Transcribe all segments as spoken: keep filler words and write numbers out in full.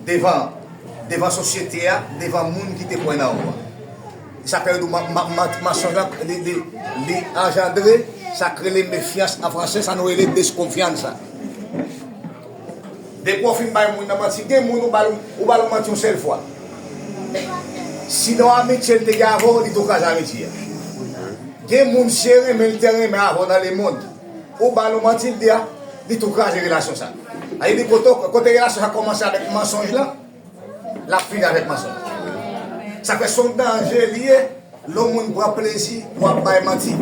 devan, devan sosyete a, devan moun ki te kwè nan ou a. Sa fè yo di w ma- ma- ma- mansonj la, li, li, li anjandre sa k rele mefyans an franse, sa nou rele deskonfyansa. Depi w fin bay moun nan manti, gen moun ou ba l ou ba l yon manti yon sèl fwa. Si nan yon amitye l te gen avè w, li tou kraze amitye a. Gen moun, si e renmen l te renmen avè w nan lemonn, ou ba l yon manti, l di a, li tou kraze relasyon sa. Sa vle di kote, kote relasyon sa kòmanse avèk mansonj lan, l ap fini avèk mansonj. Sa fè se yon danje li ye lè yon moun pran plezi pou ap bay manti.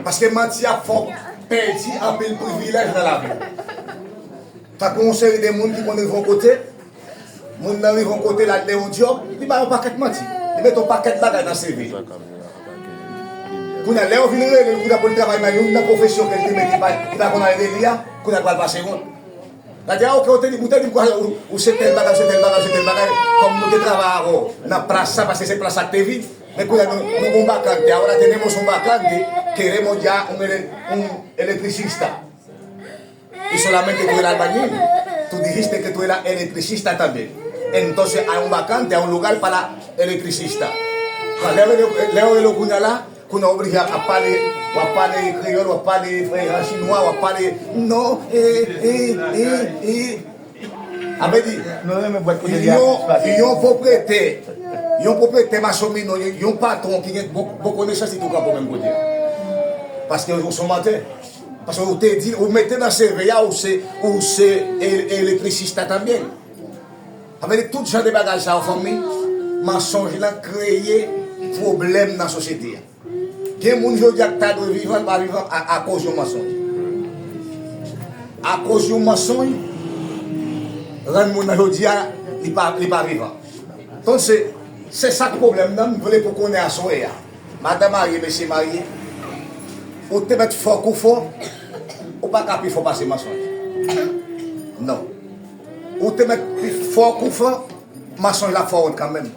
Paske manti ap fè w pèdi anpil privilèj nan lavi w. Tankou yon seri de moun ki konn rive yon kote, moun nan rive yon kote, l al nan yon djòb, li bay yon pakèt manti. Li mete yon pakèt bagay nan C V. Kounye a, lè yo vin rele l, kounye a pou l travay nan youn nan pwofesyon ke l te mete, li pa, li pa konn al rele a, kounye a l pral pase wont. L a di, a, oke, ou te di, ou te di m kwa, ou, ou se tèl bagay, se tèl bagay, se tèl bagay, kòm nou te travay avè w nan plas sa, paske se plas sa k te vid, men kounye a nou, nou gon bakante, ahora tenemos un vacante, queremos ya un ele-, un electricista. Y solamente tú eres albañil. Tú dijiste que tú eras electricista también. Entonces hay un vacante, hay un lugar para electricista. Lè yo rele w kounye a la, kounye a w oblije ap pale, w ap pale kreyòl, w ap pale, e, chinwa, w ap pale, non, e, e, e, e. Sa vle di, yon, yon pwopriyetè, yon pwopriyetè masonmino, yon, yon patwon ki gen bon, bon konesans, li tou kanpe menm kote. Paske ou se yon mantè. Paske ou te di, ou mete nan C V a, ou se, ou se e-, electricista también. Sa vle di tout jan de bagay sa yo, fanmi, mansonj lan kreye pwoblèm nan sosyete a. Gen moun jodi a ki ta dwe vivan, li pa vivan a, akoz yon mansonj. Akoz yon mansonj, rann moun nan jodi a, li pa, li pa vivan. Donk se, se sa k pwoblèm nan, m vle pou konnen aswè a. Madan marye, mesye marye, ou te mèt fòk ou fò, ou pa ka pi fò pase mansonj. Non. Ou te mèt pi fòk ou fò, mansonj la fè w wont kanmenm.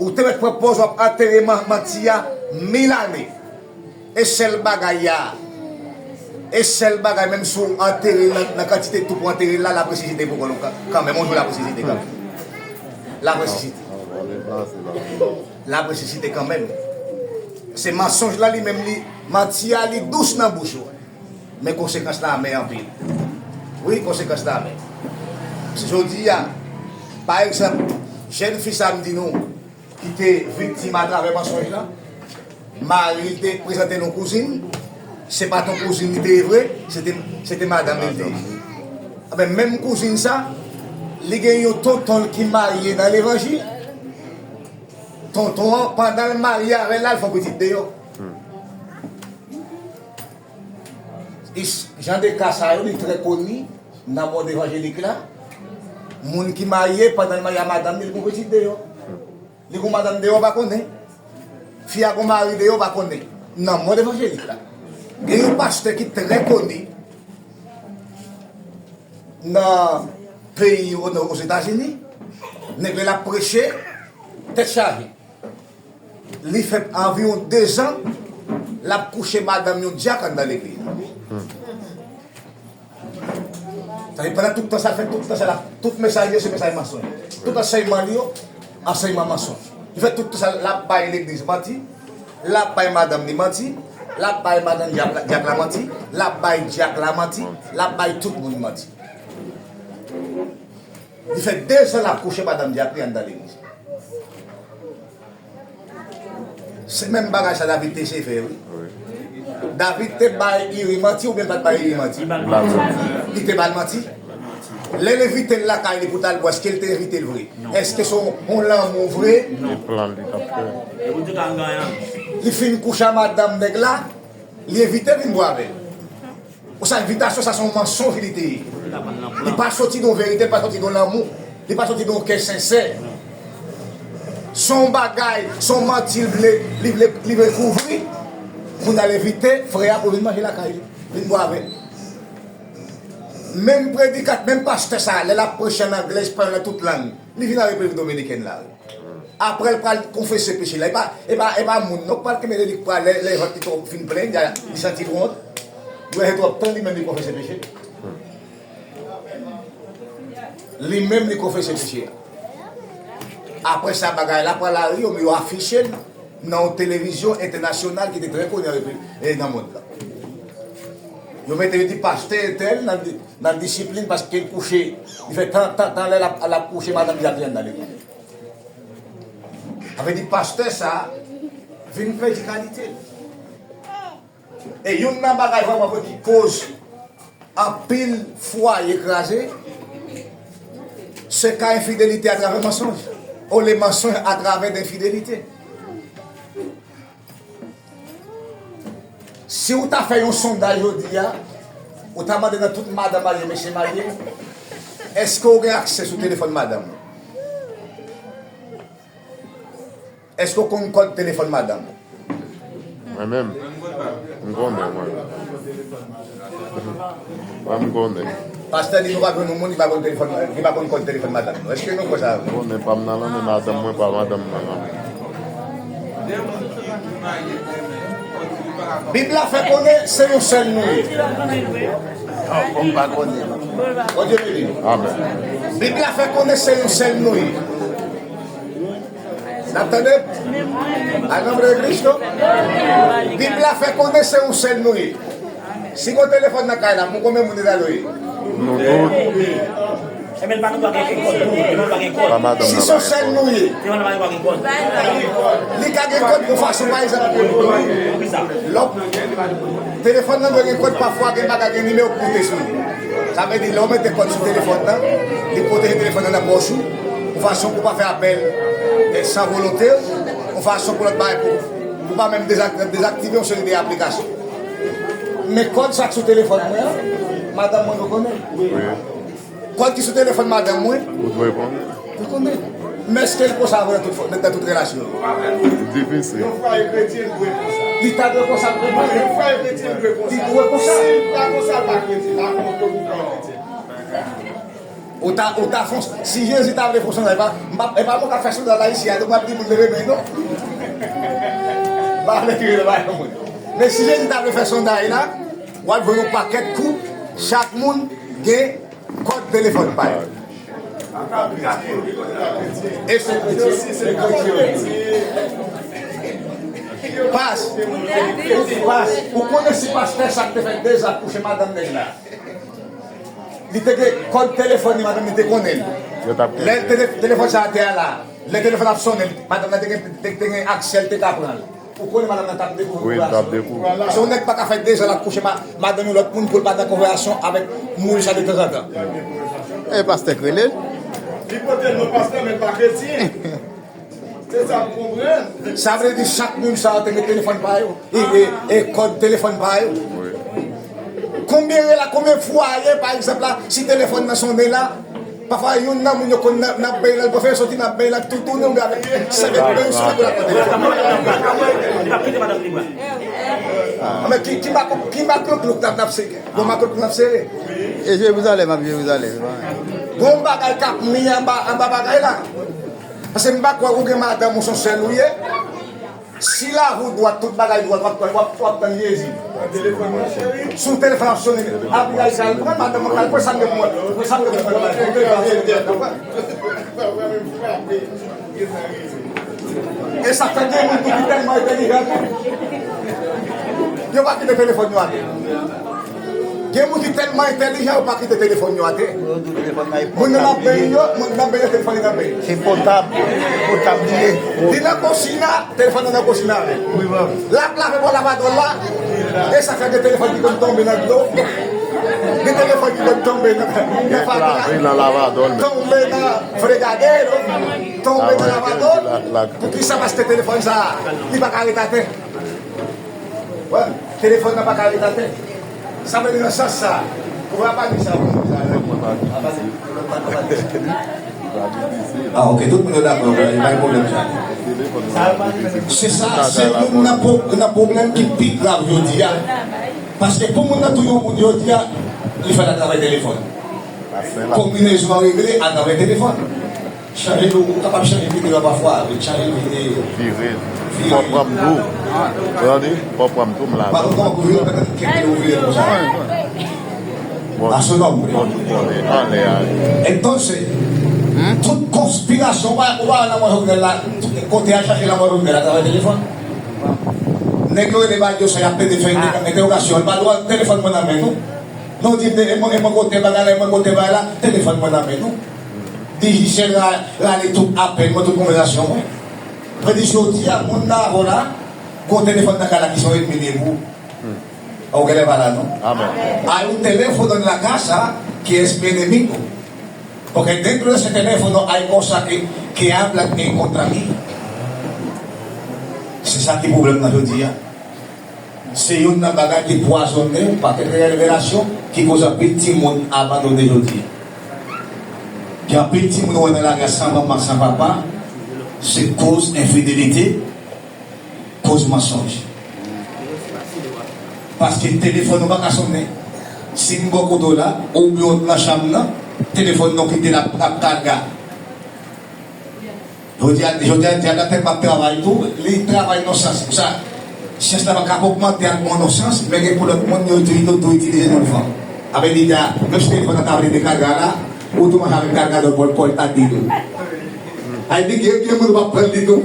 Ou te mèt pran pòz w ap antere man-, manti a mil ane. E sèl bagay a, e sèl bagay, menm si w antere l nan, nan kantite tou pou antere l la, l ap resisite pou kò l kan-, kanmenm. Yon jou l ap resisite kanmenm. L ap resisite. L ap resisite kanmenm. Se mansonj la li menm li, manti a li dous nan bouch ou. Men konsekans la amè anpil. Wi, konsekans la amè. Jodi a, pa egzanp, jèn fi sa m di nou, ki te viktim atravè mansonj la, mari l te prezante l yon kouzin, se pa t yon kouzin li te ye vre, se te, se te madanm li l te ye. Anben, menm kouzin sa, li gen yon tonton l ki marye nan levanjil. Tonton an, pandan l marye avè l la, l fè yon pitit deyò. Jan de ka sa yo, li trè koni nan mond evanjelik la. Moun ki marye, pandan l marye a madanm li, li gon pitit deyò. Li gon madanm deyò, w pa konnen. Fi a gon mari deyò, w pa konnen. Nan mond evanjelik la. Gen yon pastè ki trè koni nan peyi o, Ozetazini. Nèg la, l ap preche, tèt chaje. Li fè anviwon dezan, l ap kouche madanm yon dyak anndan legliz. Sa vle di pandan tout tan sa, l fè tout tan sa, l ap, tout mesaj li yo se mesaj mansonj. Tout ansèyman li yo, ansèyman mansonj. Li fè tout tan sa, l ap bay legliz manti, l ap bay madanm li manti, l ap bay madanm dyak la, dyak la manti, l ap bay dyak la manti, l ap bay tout moun manti. Li fè dezan l ap kouche madanm dyak li anndan legliz. Se menm bagay sa David te eseye fè, wi. David te bay Iri manti oubyen l pa t bay Iri manti? Li te ba l manti. Lè l envite l lakay li pou t al bwè, èske l te envite l vre? Èske se yon, yon lanmou vre? Li fin kouche a madanm nèg la, li envite l vin bwè avè l. Ou sa envitasyon sa se yon mansonj li te ye. Li pa soti de yon verite, li pa soti de yon lanmou, li pa soti de yon kè sensè. Se yon bagay, se yon manti li vle, li vle, li vle kouvri. Pou n al envite frè a pou vin manje lakay li, vin bwè avè l. Menm predikat, menm pastè sa, lè l ap preche an anglè, espayòl, nan tout lang, li vin an Repiblik Dominikèn la. Apre l pral konfese peche l la. E pa, e pa, e pa moun non k pral kenbe li, li k pral lè, lè vant li twò fin plen, li santi l wont. Li wè se twòp tan li menm li konfese peche l. Li menm li konfese peche a. Apre sa, bagay la pran lari, yo, yo afiche l nan yon televizyon entènasyonal ki te trè koni an Repi-, e, nan mond lan. Yo mete, yo di pastè entèl nan, nan disiplin paske l kouche, li fè tan, tan, tan lè l ap, l ap kouche madanm li ap jwenn nan legliz. Sa vle di pastè sa a vin pèdi kalite l. E youn nan bagay vrèman vre ki koz anpil fwaye kraze, se ka enfidelite atravè mansonj, olye mansonj atravè de enfidelite. Si w ta fè yon sondaj jodi a, ou ta mande nan tout madanm marye, mesye marye, èske w gen aksè sou telefòn madanm ou? Èske w konn kòd telefòn madanm ou? Mwen menm, m konnen, mwen. Mwen, m konnen. Pastè di nou pa jwenn yon moun ki pa konn telefòn, ki pa konn kòd telefòn madanm nou. Èske nou kwè sa? M konnen pa m nan lanmen madanm mwen, pa madanm m nan lanmen. Bib la fè konnen se yon sèl nou ye. Bondye beni. Amèn. Bib la fè konnen se yon sèl nou ye. N ap tande? Al nan de Kristo. Bib la fè konnen se yon sèl nou ye. Si gon telefòn nan kay la, pou konbyen moun li ta dwe ye? Nou tout. Pa madanm nan pa gen kòd. Si se yon sèl nou ye, li ka gen kòd yon fason, pa egzanp, lòt telefòn nan dwe gen kòd, pafwa gen bagay, gen nimewo ki moute sou li. Sa vle di, lè w mete kòd sou telefòn nan, li pwoteje telefòn nan nan pòch ou, yon fason pou w pa fè apèl, e, san volonte w, yon fason pou lòt bagay pou, pou w pa menm dezak-, dezaktive yon seri de aplikasyon. Men kòd sa k sou telefòn mwen an, madanm mwen nou konnen. Wi. Kòd ki sou telefòn madanm mwen, ou dwe konnen. Ou konnen. Men èske l konsa vre nan tout, nan tout relasyon? Difisil. Yon fwaye kretyen dwe konsa. Li ta dwe konsa vrèman. Yon fwaye kretyen dwe konsa. Li dwe konsa. Si l pa konsa, l pa kretyen. L ap montre w pou fwaye kretyen. Ou ta, ou ta fon, si Jezi ta vle fon sondaj, pa, m pa, e pa mwen k ap fè sondaj la isi a, nou p ap di moun leve men non. Pa vle tire nan bagay moun. Men si Jezi ta vle fè sondaj la, w ap jwenn yon pakèt koup, chak moun gen kòd telefòn pa yo. E se kretyen, se kretyen. Pas, ou, pas, ou konnen si pastè sa k te fè deza kouche madanm nèg la. Li te gen kòd telefòn li, madanm li te konnen l. Yo t ap kite. Lè tele-, telefòn sa a te a la, lè telefòn ap sonnen, madanm nan te gen, te, te gen aksè, l te ka pran l. Ou konnen madanm nan t ap dekouvri. Wi, l t ap dekouvri. Paske yon nèg pa ka fè deza l ap kouche ma-, madanm yon lòt moun pou l pa nan konvèsasyon avèk moun sa detanzantan. E pastè k rele l. Li pote non pastè, men l pa kretyen. Se sa m konprann. Sa vle di chak moun sa yo te gen telefòn pa yo, e, e, e kòd telefòn pa yo. Wi. Konbyen rela-, konbyen fwaye, pa egzanp la, si telefòn nan sonnen la, pafwa youn nan moun yo konn nan, nan beny la, l pral fè soti nan beny la, tou tounen oubyen avèk sèvyèt beny sou li pou l ap pran telefòn. Li p ap kite madanm li pran. A, men ki, ki mak-, ki maklouk nou k ap, n ap sere? Bon, maklouk nou ap sere. E Jerizalèm ap Jerizalèm. Gon bagay k ap mi anba, anba bagay la. Paske m pa kwè ou gen madanm ou se yon sèl ou ye. Si lavi w dwat, tout bagay dwat, w ap, w ap, w ap tann Jezi. Sou telefòn ap sonnen, ap gade sa, pran madanm mwen, pran sa m gen pou mwen, pran sa m gen pou mwen. E sa fè gen moun tou ki tèlman entèlijan tou, yo pa kite telefòn yo atè. Gen moun ki tèlman entèlijan, yo pa kite telefòn yo atè. Moun nan ap benyen yo, moun nan ap benyen yo, telefòn li nan benyen. Se potab, potab li ye. Li nan kosina, telefòn nan nan kosina avè l. Wi, bò. L ap lave bò lavadwòl la, e sa fè gen telefòn ki konn tonbe nan dlo. Gen telefòn ki konn tonbe nan, nan fatra. Tonbe nan fregadero, tonbe nan lavadwòl. Poukisa? Paske telefòn sa a, li pa ka ret atè. Wè, telefòn nan pa ka ret atè. Sa vle di nan sans sa, ou pa pale sa, ou pa pale. Ah, ok, tout moun yo dakò, wè, pa gen pwoblèm sa. Se sa, se youn nan pwo-, nan pwoblèm ki pi grav jodi a. Paske pou moun nan touye yon moun jodi a, li fèt atravè telefòn. Konbinezon an regle atravè telefòn. Chanje, ou kapab chanje videyo a pafwa, chanje videyo. Vire. Vire. Fò pran m tou. Tande? Fò pran m tou, m la. Pa konn kòman pou vire, petèt kèk videyo vire konsa. A su nombre. Entonces, tout konspirasyon, ou pa, ou pa wè lanmò Jovenel la, kote y al chache lanmò Jovenel atravè telefòn. Nèg yo rele Badio sa, y ap plede fè entèwogasyon. Li pa dwe telefòn mwen nan men nou. Non, di, e mwen, e mwen kote bagay la, e mwen kote bagay la, telefòn mwen nan men nou. Dijisyèl ra-, rale tout apèl mwen, tout konvèsasyon mwen. Mwen di, jodi a, moun nan avè w la, gon telefòn nan kay la ki se yon ènmi li ye pou ou. Ou genlè pa la, non? Amèn. Hay un teléfono en la casa que es mi enemigo. Porque dentro de ese teléfono hay cosas que, que hablan en contra mí. Se sa ki pwoblèm nan jodi a. Se youn nan bagay ki pwazonnen, pa kèk revelasyon, ki koz anpil timoun abandone jodi a. Gen anpil timoun ou wè nan lari a san manman, san papa, se koz enfidelite, koz mansonj. Paske telefòn ou pa ka sonnen. Si m bò kote w la, oubyen w nan chanm nan, telefòn nan w kite l ap, ap karga. Jodi a, jodi a, dyab la tèlman ap travay tou, li travay nan sans. Pou sa, syans la pa ka ogmante ak mwen nan sans, men gen pou lòt moun yo itilize, tou itilize nan van. Avè di a, menm si telefòn nan ta vle dekarga la, ou tou manje avèk kargadò bò l kò l ta di tou. Ay di gen, gen moun w ap pran li tou.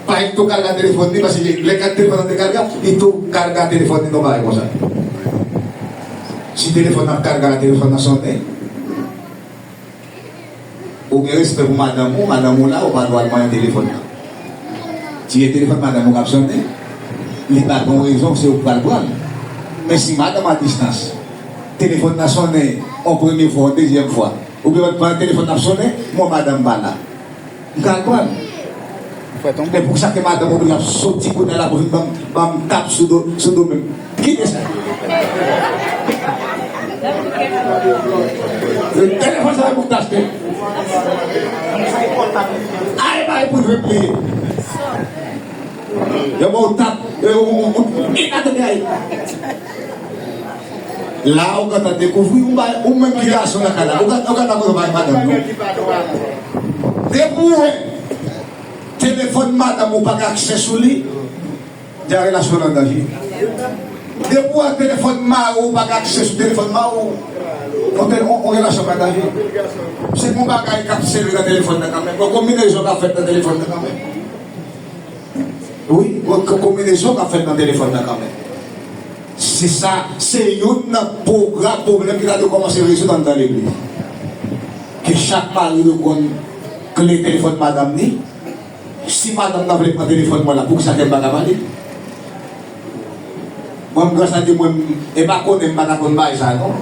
Pa li tou karga telefòn li, paske lè kat telefòn nan dekarga, li tou karga telefòn li nan bagay konsa. Si telefòn nan ap karga la, telefòn nan sonnen. Ou gen respè pou madanm ou, madanm ou la, ou pa dwe al manyen telefòn nan. Si gen telefòn madanm ou k ap sonnen, li pa gen rezon, se ou k pral pran l. Men si madanm a distans, telefòn nan sonnen yon premye fwa, yon dezyèm fwa, oubyen w ap pran telefòn nan ap sonnen, men madanm pa la. M ka al pran l. Fè tonbe. Men poukisa ke madanm oblije ap soti kounye a la pou vin ban m, ban m tap sou do, sou do men m? Kite sa. Telefòn sa e pou w t achte. Ay, bay pou l repliye. Yo ba w tap, yo, ou, ou, ou, e ka tande ay. La ou gentan dekouvri, ou bay, ou menm ki gason lakay la, ou gentan, ou gentan konn bay madanm nou. Depi w wè telefòn madanm ou pa gen aksè sou li, deja relasyon an danje. Depi w wè telefòn mari w pa gen aksè sou telefòn mari w, on, on, on relasyon an danje. Se bon bagay k ap sere nan telefòn nan kanmenm, bon konbinezon k ap fèt nan telefòn nan kanmenm. Wi, konbinezon k ap fèt nan telefòn nan kanmenm. Se sa, se youn nan pwogram, pwoblèm ki ta dwe kòmanse rezoud anndan legliz. Ke chak mari dwe konn kle telefòn madanm li. Si madanm nan vle pran telefòn mwen la, poukisa ke m pa ka pale? Mwen, grasa Dye, mwen, e pa konnen m pa ta konn bay sa, non.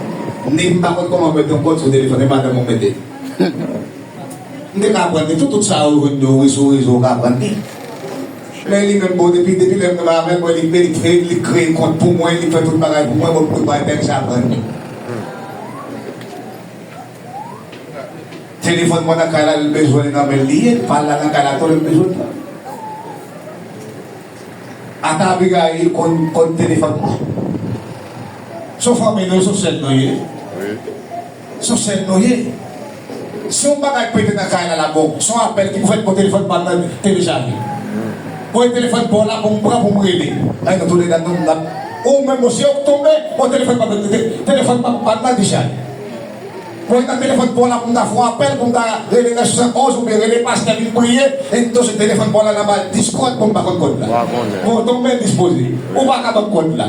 Ni m pa konn kòman mete yon kòd sou telefòn, e madanm mwen mete. M te ka aprann li tou, tout sa yo jwenn yo sou rezo, ou ka aprann li. Men li menm, bon, depi, depi lè m renmen avè l, bon, li, li, li, li kreye kont pou mwen, li fè tout bagay pou mwen, bon, m pa enterese aprann li. Telefòn mwen nan kay la, li bezwen li nan men li ye, pa l la nan kay la, tou lè l bezwen l. Ata Abigail konn kòd telefòn mwen. Se yon fanmi nou ye, se yon sè nou ye. Wi. Se yon sè nou ye. Si yon bagay pete nan kay la, la bon, se yon apèl ki pou fèt pou telefòn pa m nan telechaje. Voye telefòn pa w la pou m pran, pou m rele. Ay, nou tou lè gad nou, nou ap, ou menm osi, ou tonbe, ou telefòn pa m nan, te-, telefòn pa m nan dechaje. Mwen nan telefòn pa w la pou m ta fè yon apèl, pou m ta rele nan sèt san onz oubyen rele pastè vin priye, e m tou sou telefòn pa w la nan ba l dis kòd pou m pa konn kòd la. Bon, tonbe dispoze. Ou pa ka ban m kòd la.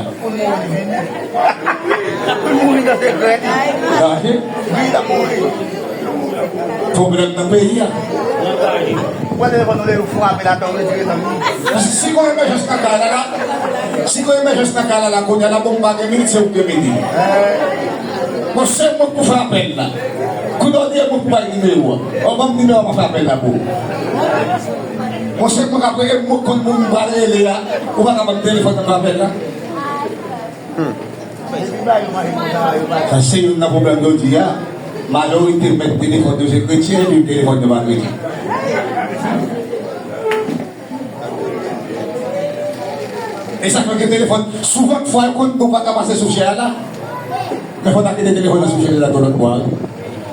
Gade. Pwoblèm nan peyi a. Si gon emèjans nan kay la, la, si gon emèjans nan kay la, la, kounye a la, bon, m pa gen minit, se ou k gen minit. Bon, se mwen k pou fè apèl la. Kounye a, ou di e mwen k pou bay nimewo a. Ou ban m nimewo a, mwen fè apèl la pou ou. Bon, se mwen k ap rele, e mwen k konn moun m pral rele a. Ou pa ka ban m telefòn nan fè apèl la. Sa se youn nan pwoblèm jodi a. Majorite mèt telefòn yo se kretyen, epi telefòn yo pa kretyen. E sa k fè ke telefòn, souvan fwa yo konn nou pa ka pase sou chè a la. Men fò n ta kite telefòn nan sou chè a la tout lòt bò a.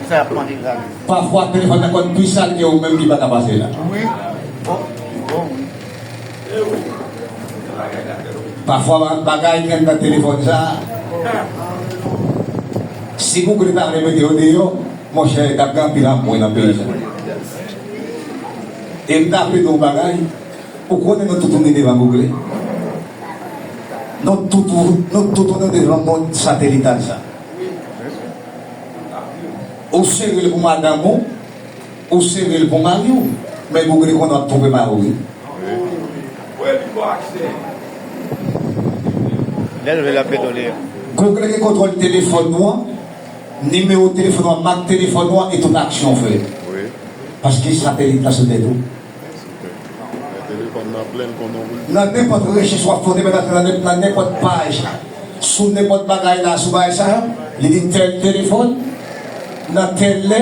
Sa y ap mande la. Pafwa telefòn nan konn pi sal ke ou menm ki pa ka pase la. Wi. Oh, oh, wi. Pafwa bagay ki anndan telefòn sa, Si Google ta vle mete yo deyò, monchè, t ap gen anpil anmwe nan peyi sa. E m ta vle di w yon bagay, ou konnen nou tout tounen devan Google. Nou tout, nou tout tounen devan mond satelital sa. Ou sere l pou madanm ou, ou sere l pou mari w, men Google konnen w ap twonpe mari w, wi. Lè l vle, l ap mete w deyò. Google gen kontwòl telefòn nou an, nimewo telefòn nou an, mak telefòn nou an e tout aksyon w fè. Paske satelit la sou tèt ou. Nan nenpòt rechèch w ap fè, w te mèt antre nan nen-, nan nenpòt paj, sou nenpòt bagay la, sou bagay sa, li di tèl telefòn, nan tèl lè,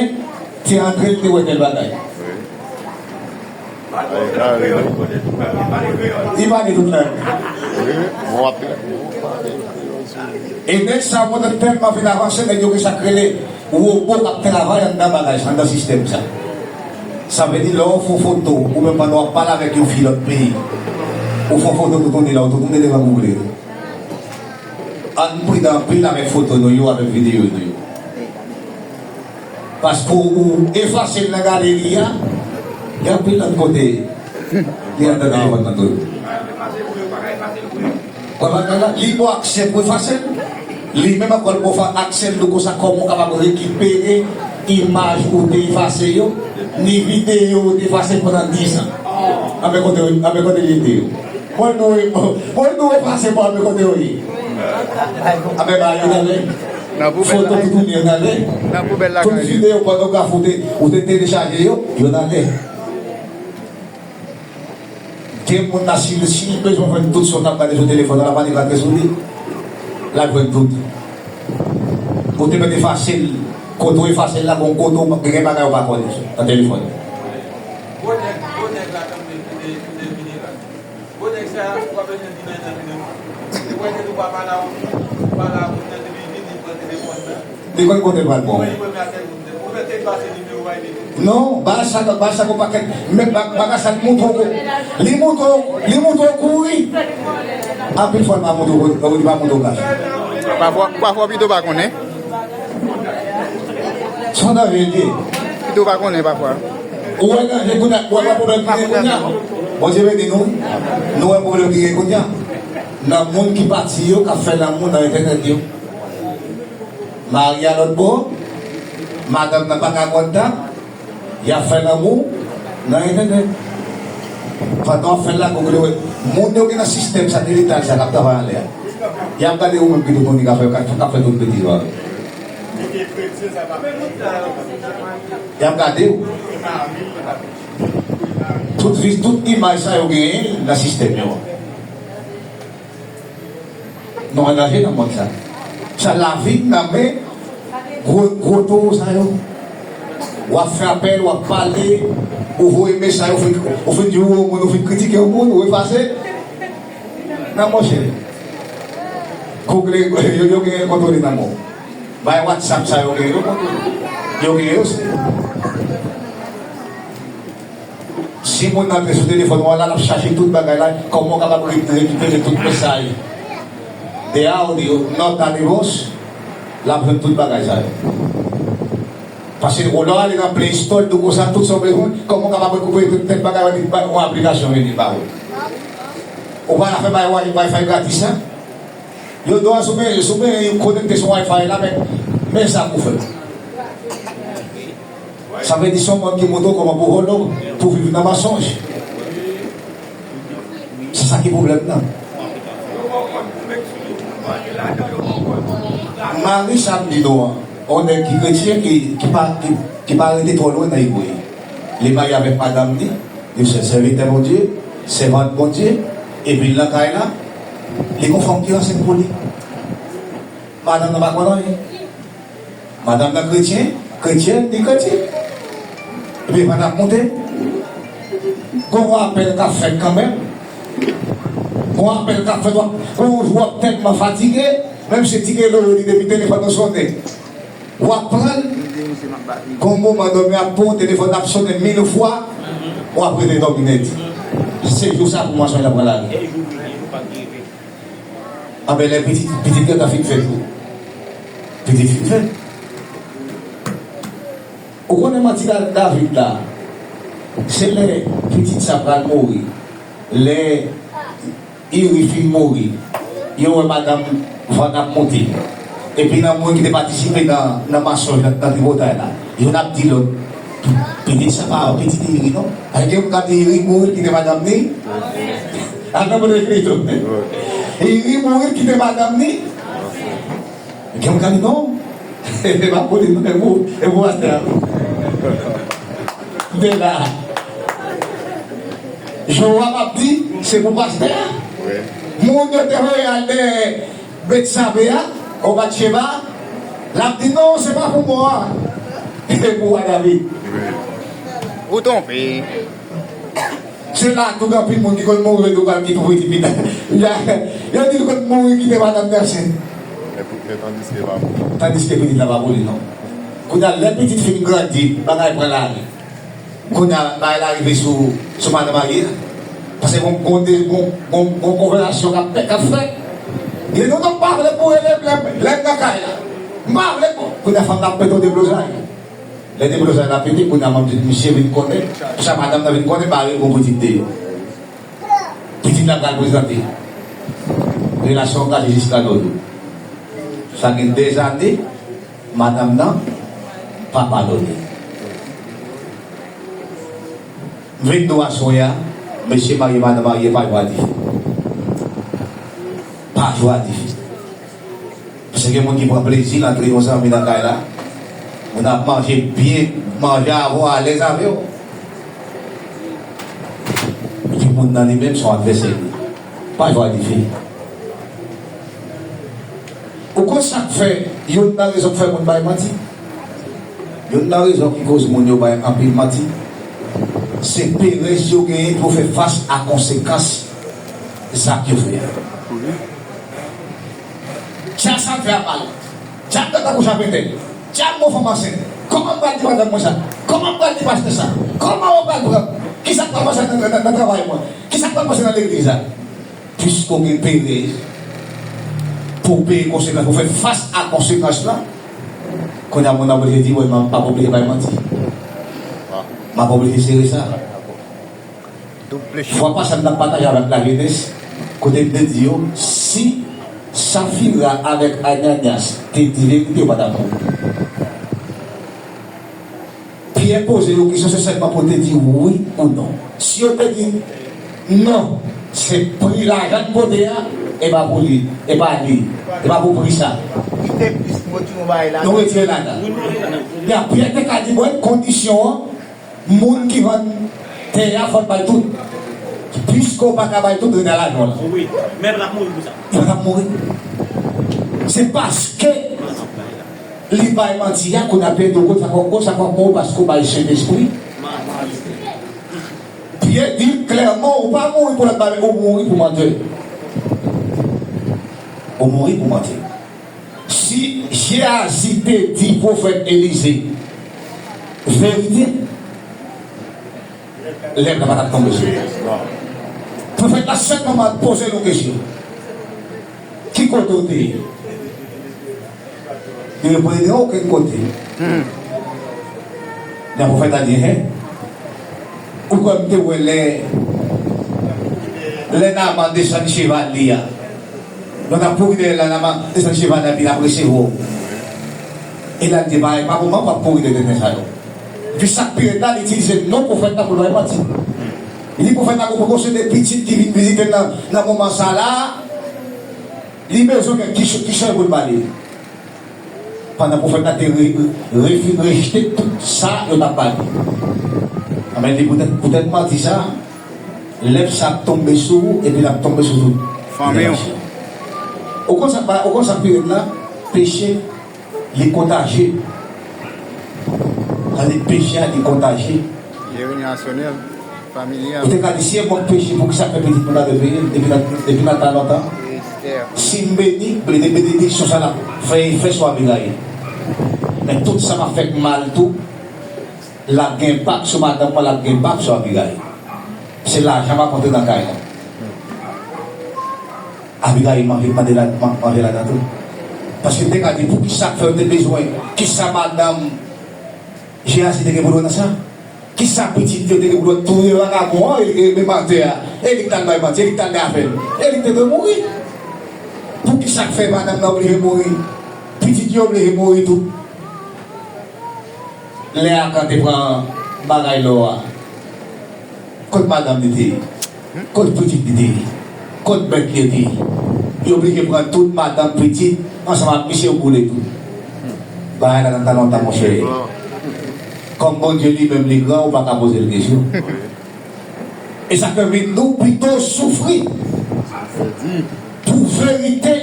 te antre, li te wè tèl bagay. Li pale tout lang. E nèg sa yo tèlman vin avanse, nèg yo gen sa k rele wobo k ap travay anndan bagay sa, anndan sistèm sa. Sa vle di, lè w fè yon foto, ou menm pandan w ap pale avèk yon fi lòt peyi, ou fè yon foto, tounen la, ou tounen devan Google. Ann pridan anpil avèk foto nou yo, avèk videyo nou yo. Paske ou efase l nan galeri a, gen anpil lòt kote li anndan telefòn nan tou. Wè bagay la, li ba w aksè pou efase l. Li menm ankò, li ba w aksè l, donk konsa, kòman w kapab rekipere imaj ou te efase yo, ni videyo ou te efase pandan dis an. Anben kote, anben kote li rete yo. Bon, nou, bon, nou efase pou anben kote yo ye. Anben ba yo nan lè. Foto toutouni yo nan lè. Tout videyo pònografi ou te, ou te telechaje yo, yo nan lè. Gen moun la, si, si li bezwen jwenn tout sa w t ap gade sou telefòn nan, l ap ale gade sou li. L ap jwenn tout. Ou te mèt efase l, kote w efase l la, bon, kote w gen bagay ou pa konnen nan telefòn. Gwo nèg, gwo nèg la kanpe, kote, kote vini la. Gwo nèg sa, ou pa bezwen di nan entèvyou. Se pou entèvyou pa pale a yon moun, pale a moun nan, depi vini, pran telefòn nan. Li konn kote l pral bon. Non, bagay sa, bagay sa gon pakèt. Men ba-, bagay sa li montre w, li montre w, li montre w kouri. Anpil fwa li pa montre w, li pa montre w bagay. Pafwa, pafwa pito pa konnen. Se yon danje l ye. Pito pa konnen pafwa. Ou wè danje kounye a, ou wè pwoblèm ki gen kounye a. Bondye beni nou. Nou wè pwoblèm ki gen kounye a. Nan moun ki pati yo, k ap fè lanmou nan entènèt yo. Mari a lòt bò, madanm nan pa ka kontak, y ap fè lanmou nan entènèt. Pandan w ap fè l la, Google wè. Moun yo ki nan sistèm satelital sa k ap travay anlè a, y ap gade ou menm pito konnen k ap fè, k ap fè tout betiz yo avè w. Y ap gade w. Tout vi, tout imaj sa yo genyen nan sistèm yo. Nou an danje nan mond sa. Sa lavi n nan men gwo, gwo towo sa yo. W ap fè apèl, w ap pale, ou voye mesaj, ou fin, ou fin di yon moun, ou fin kritike yon moun, ou efase. Nan monchè. Google, yo, yo genyen l kontwole nan men w. Bay WhatsApp sa yo genyen, yo kontwole. Yo genyen yo, se. Si moun nan te sou telefòn ou a la, l ap chache tout bagay la, kòman w kapab re-, rekipere tout mesaj. De audio, nòt a divòs, l ap jwenn tout bagay sa yo. Paske ou lè w ale nan Play Store, tou konsa, tout sa w bezwen, kòman w kapab rekipere tout tèt bagay, w ap di, ba, yon aplikasyon vini ba ou. Ou pa ka fè bay Wi-, Wi-Fi gratis, an? Yo di w si w gen, si w gen yon konekte sou Wi-Fi la, men, men sa pou fè. Sa vle di se yon mond ki montre w kòman pou vòlò, pou viv nan mansonj. Se sa ki pwoblèm nan. Mari sa m di nou an, yon nèg ki kretyen ki, ki pa, ki, ki pa rete twò lwen nan egoyis. Li marye avèk madanm li, li se sèvitè Bondye, sèvant Bondye, epi l nan kay la, li gon fanm ki ansent pou li. Madanm nan pa konn anyen. Madanm nan kretyen, kretyèn, li kretyen. Epi vant ap monte. Gon apèl k ap fèt kanmenm. Gon apèl k ap fèt, w ap, gon jou w ap tèlman fatige, menm si ti gelo yo li depi telefòn nan sonnen. W ap pran l, gon moman dòmi ap pran w, telefòn ap sonnen mil fwa, w ap rete dòmi nèt. Se jou sa pou mwen sonje l ap pran lari. Anben lè pitit, pitit gentan fin fèt wi. Pitit fin fèt. Ou konnen manti Da- David la, se lè pitit sa pral mouri, lè Iri fin mouri, yo wè madanm vant ap monte. Epi nan moun ki te patisipe nan, nan masonj nan, nan tripotay la, youn ap di lòt, "Pitit sa pa pitit Iri non." Ay gen moun k ap di Iri mouri kite madanm ni. Al nan moun ekri tou. Iri mouri kite madanm ni. Gen moun k ap di non. E pa pou li non, e pou, e pou pastè a. M te la. Jowab ap di, se pou pastè a. Moun yo te voye al dèyè Betsabe a, o Batcheba, l ap di non, se pa pou mò a. E pou wa David. Ou twonpe. Se la tou gen anpil moun ki konn mouri yo pral gen pou pitit li. Yo di l konn mouri kite madanm nan ansent. E pou, e tandiske pa pou li. Tandiske pitit la pa pou li non. Kounye a lè pitit fin grandi, bagay pran lari. Kounye a bagay la rive sou, sou madan marye a. Paske gon, gon, gon, gon, gon konvèsasyon k ap, k ap fèt. Li di non, non, m pa vle pou rele lè, lè m nan kay la. M pa vle pou. Kounye a fanm nan ap pete yon deblozay. Lè deblozay la pete, kounye a m ap di misye vin konnen. Sa madanm nan vin konnen, bare gon pitit deyò. Pitit la pral prezante. Relasyon an gaje jiska jodi. Sa gen dèzane, madanm nan pa padone. Vennde aswè a, mesye marye, madanm marye, pa jwe a dife. Pa jwe a dife. Paske gen moun ki pran plezi l antre yon zanmi nan kay la. Moun ap manje byen, manje avè w, alèz avè w. Epi moun nan li menm se yon advèsè li. Pa jwe a dife. Ou konn sa k fè, youn nan rezon k fè moun bay manti? Youn nan rezon ki koz moun yo bay anpil manti, se perèz yo genyen pou fè fas a konsekans zak yo fè a. Dja sa fè a mal. Dja m tankou chapentè. Dja m gon fanm ansent. Kòman m pral di madanm mwen sa? Kòman m pral di pastè sa? Kòman yo pral pran? Kisa k pral pase nan, nan, nan travay mwen? Kisa k pral pase nan legliz la? Piske w gen perèz pou w peye konsekans, pou w fè fas a konsekans lan, kounye a moun nan oblije di, "Wi, m ap oblije bay manti. M ap oblije sere sa." Fwa pase a m t ap pataje avèk lajenès, kote m te di yo, si Safira avèk Ananias te di verite, yo pa t ap mouri. Pyè poze yo kesyon, se sèlman pou te di wi ou non. Si yo te di non, se pri lajan n pote a, e pa pou li, e pa li, e pa pou pri sa. Li te plis moti yon bagay la. Nou retire ladan. Ya, Pyè te ka di, "Bon, kondisyon an, moun ki vann tè a, fò l bay tout." Piske w pa ka bay tout, rete a lajan w la. Wi, men l ap mouri pou sa. L ap mouri. Se paske li bay manti a, kounye a Pyè di w, "Gwo sa k ap, gwo sa k ap mouri paske w bay Sentespri." Pyè di l klèman, "Ou pa mouri pou lòt bagay, ou mouri pou mantè. Ou mouri pou mantè." Si Jeyazi te di pwofèt Elize verite, lèv la pa t ap tonbe sou li. Pwofèt la sèlman poze l yon kesyon. Ki kote w te ye? Li reponn, li gen okenn kote. Men pwofèt la di, hen, ou kwè m te wè lè, lè Naaman desann cheval li a? Lè w t ap kouri dèyè l la, Naaman desann cheval la, epi l ap resevwa w. E l al di, pa, pa moman w ap kouri dèyè nèg sa yo. Epi sa k pi rèd la, li itilize non pwofèt la pou l bay manti. Li di pwofèt la gon pwofesè de pitit ki vin vizite l nan, nan moman sa la, li bezwen wè ki, ki chan pou l ba li. Pandan pwofèt la te re, re, rejte tout sa yo t ap ba li. Anben, li poutèt, poutèt manti sa, lèv sa ap tonbe sou ou, epi l ap tonbe sou tout fanmi w. Ou konn sa k pa, ou konn sa k pi rèd la? Peche, li kontajye. Tande peche a, li kontajye. Jenerasyonèl, familyal. Ou te ka di, si e mwen k peche, poukisa fè pitit mwen la te peye depi nan, depi nan tan lontan? Si m beni, benediksyon sa la fè efè sou Abigayil. Men tout sa m ap fè k mal tou, l ap gen enpak sou madanm mwen, l ap gen enpak sou Abigayil. Se lajan m ap antre nan kay la. Abigayil manje, mande la, man- manje ladan tou. Paske m te ka di, poukisa fè yo te bezwen, kisa madanm Jeyasi te gen pwoblèm nan sa? Kisa pitit yo te gen pwoblèm touye vakabon an e, e, e mantè a? E li k t al bay manti, e li k t al bay afè l. E li k te dwe mouri. Poukisa k fè madanm nan oblije mouri? Pitit yo oblije mouri tou. Lè Akan te pran bagay lò a, kot madanm li te ye? Kot pitit li te ye? Kot bèt li te ye? Yo oblije pran tout madanm, pitit, ansanm ak misye, yo boule tou. Bagay la nan tan lontan, monchè. Kòm Bondye li menm li gran, ou pa ka poze l kesyon. E sa fè vin nou pito soufri pou verite.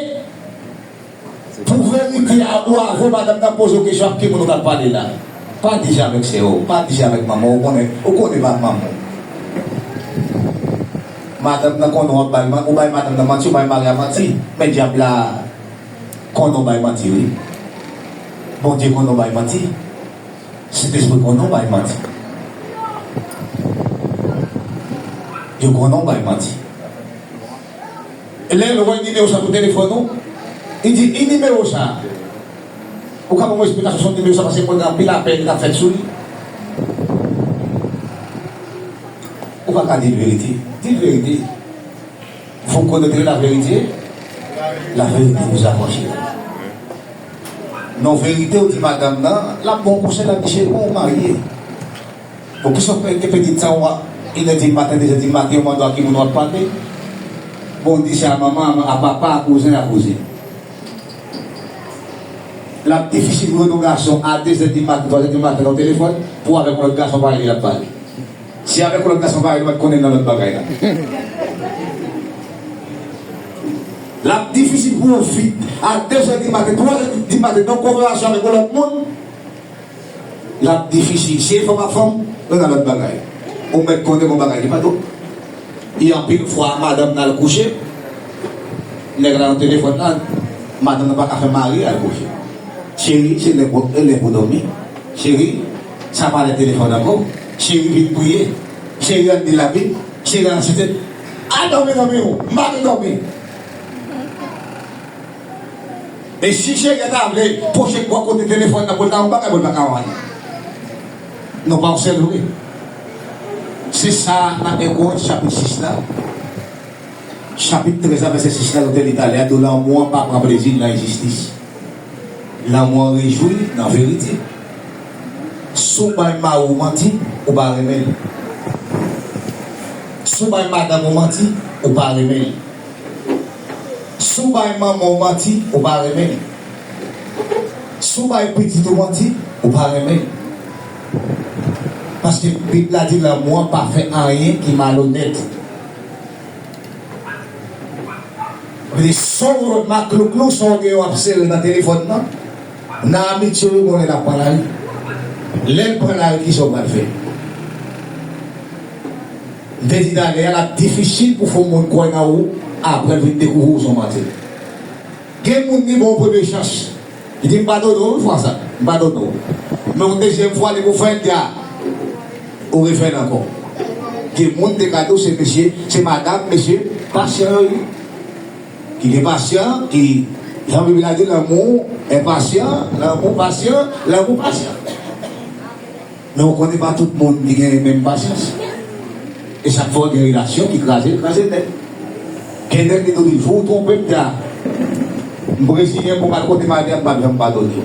Pou verite a, ou avwe madanm nan poze w kesyon ak ki moun ou t ap pale la. Pa di sa avèk sè w, pa di sa avèk manman w, ou konnen, ou konnen pa manman w. Madanm nan konnen w ap bay man-, ou bay madanm nan manti, ou bay mari a manti. Men dyab la konnen w bay manti, wi. Bondye konnen w bay manti. Sentespri konnen w bay manti. Yo konnen w bay manti. Lè l wè nimewo sa sou telefòn ou, li di, "Ki nimewo sa?" Ou ka ban mwen esplikasyon sou nimewo sa, paske mwen gen anpil apèl k ap fèt sou li. Ou pa ka di l verite. Di l verite. Vous connaîtrez la vérité, la vérité vous affranchira. Non, verite, ou di madanm nan, l ap ba w konsèy, l ap di, "Cheri, bon, ou marye." Bon, kisa w fè ke pitit sa w a, inè di maten, dezè di maten, yo mande w a ki moun w ap pale? Bon, w di se a manman, a papa, a kouzen, a kouzin. L ap difisil pou jwenn yon gason a dezè di maten, twazè di maten nan telefòn, pou avèk yon lòt gason parèy li l ap pale. Si avèk yon lòt gason parèy li, w mèt konnen l nan lòt bagay la. L ap difisil pou yon fi a dezè di maten, twazè di maten, nan konvèsasyon avèk yon lòt moun, l ap difisil. Si e fanm ak fanm, nou nan lòt bagay. Ou mèt konnen gon bagay ki pa dwòl. E anpil fwa, madanm nan al kouche, nèg la nan telefòn nan, madanm nan pa ka fè mari al kouche. Cheri, se lè pou, lè pou dòmi. Cheri, sa pa lè telefòn ankò. Cheri, vin priye. Cheri, ann li Labib. Cheri, ann site. Al dòmi, zanmi w. M pa vle dòmi. E si cheri a ta vle pwoche bò kote telefòn nan pou l ta yon bagay, bon, l pa ka wè anyen. Non, pa yon sèl vre. Se sa nan Ewòd chapit sis la. Chapit trèz la, vèsè sis la, nou te li talè a, di w lanmou an pa pran plezi nan enjistis. Lanmou an rejwi nan verite. Si w bay mari w manti, ou pa renmen l. Si w bay madanm ou manti, ou pa renmen l. Si w bay manman w manti, ou pa renmen l. Si w bay pitit ou manti, ou pa renmen l. Paske Bib la di lanmou an pa fè anyen ki malonèt. Vle sa w wè maklouklou, sa w gen w ap sere nan telefòn nan, nan amitye w, gon lè l ap pran lari. Lè l pran lari, kisa w pral fè? M te di talè a, l ap difisil pou fè yon moun kwè nan ou, apre l vin dekouvri w se yon mantè. Gen moun li ba w premye chans, li di, "M padone w wi fwa sa, m padone w." Men yon dezyèm fwa, li pou fè l, li di, "A, ou refè l ankò." Gen moun te ka di w se mesye, se madanm mesye pasyan yo ye. Ki gen pasyan, ki, jan Bib la di, l'amour est patient, l'amour patient, l'amour patient. Men ou konnen pa tout moun ki gen menm pasyans. E sa k fè w gen relasyon ki kraze, kraze nèt. Gen nèg ki tou di, "Jou w twonpe m, ta, m reziyen pou m al kote m al, m p ap janm padone w.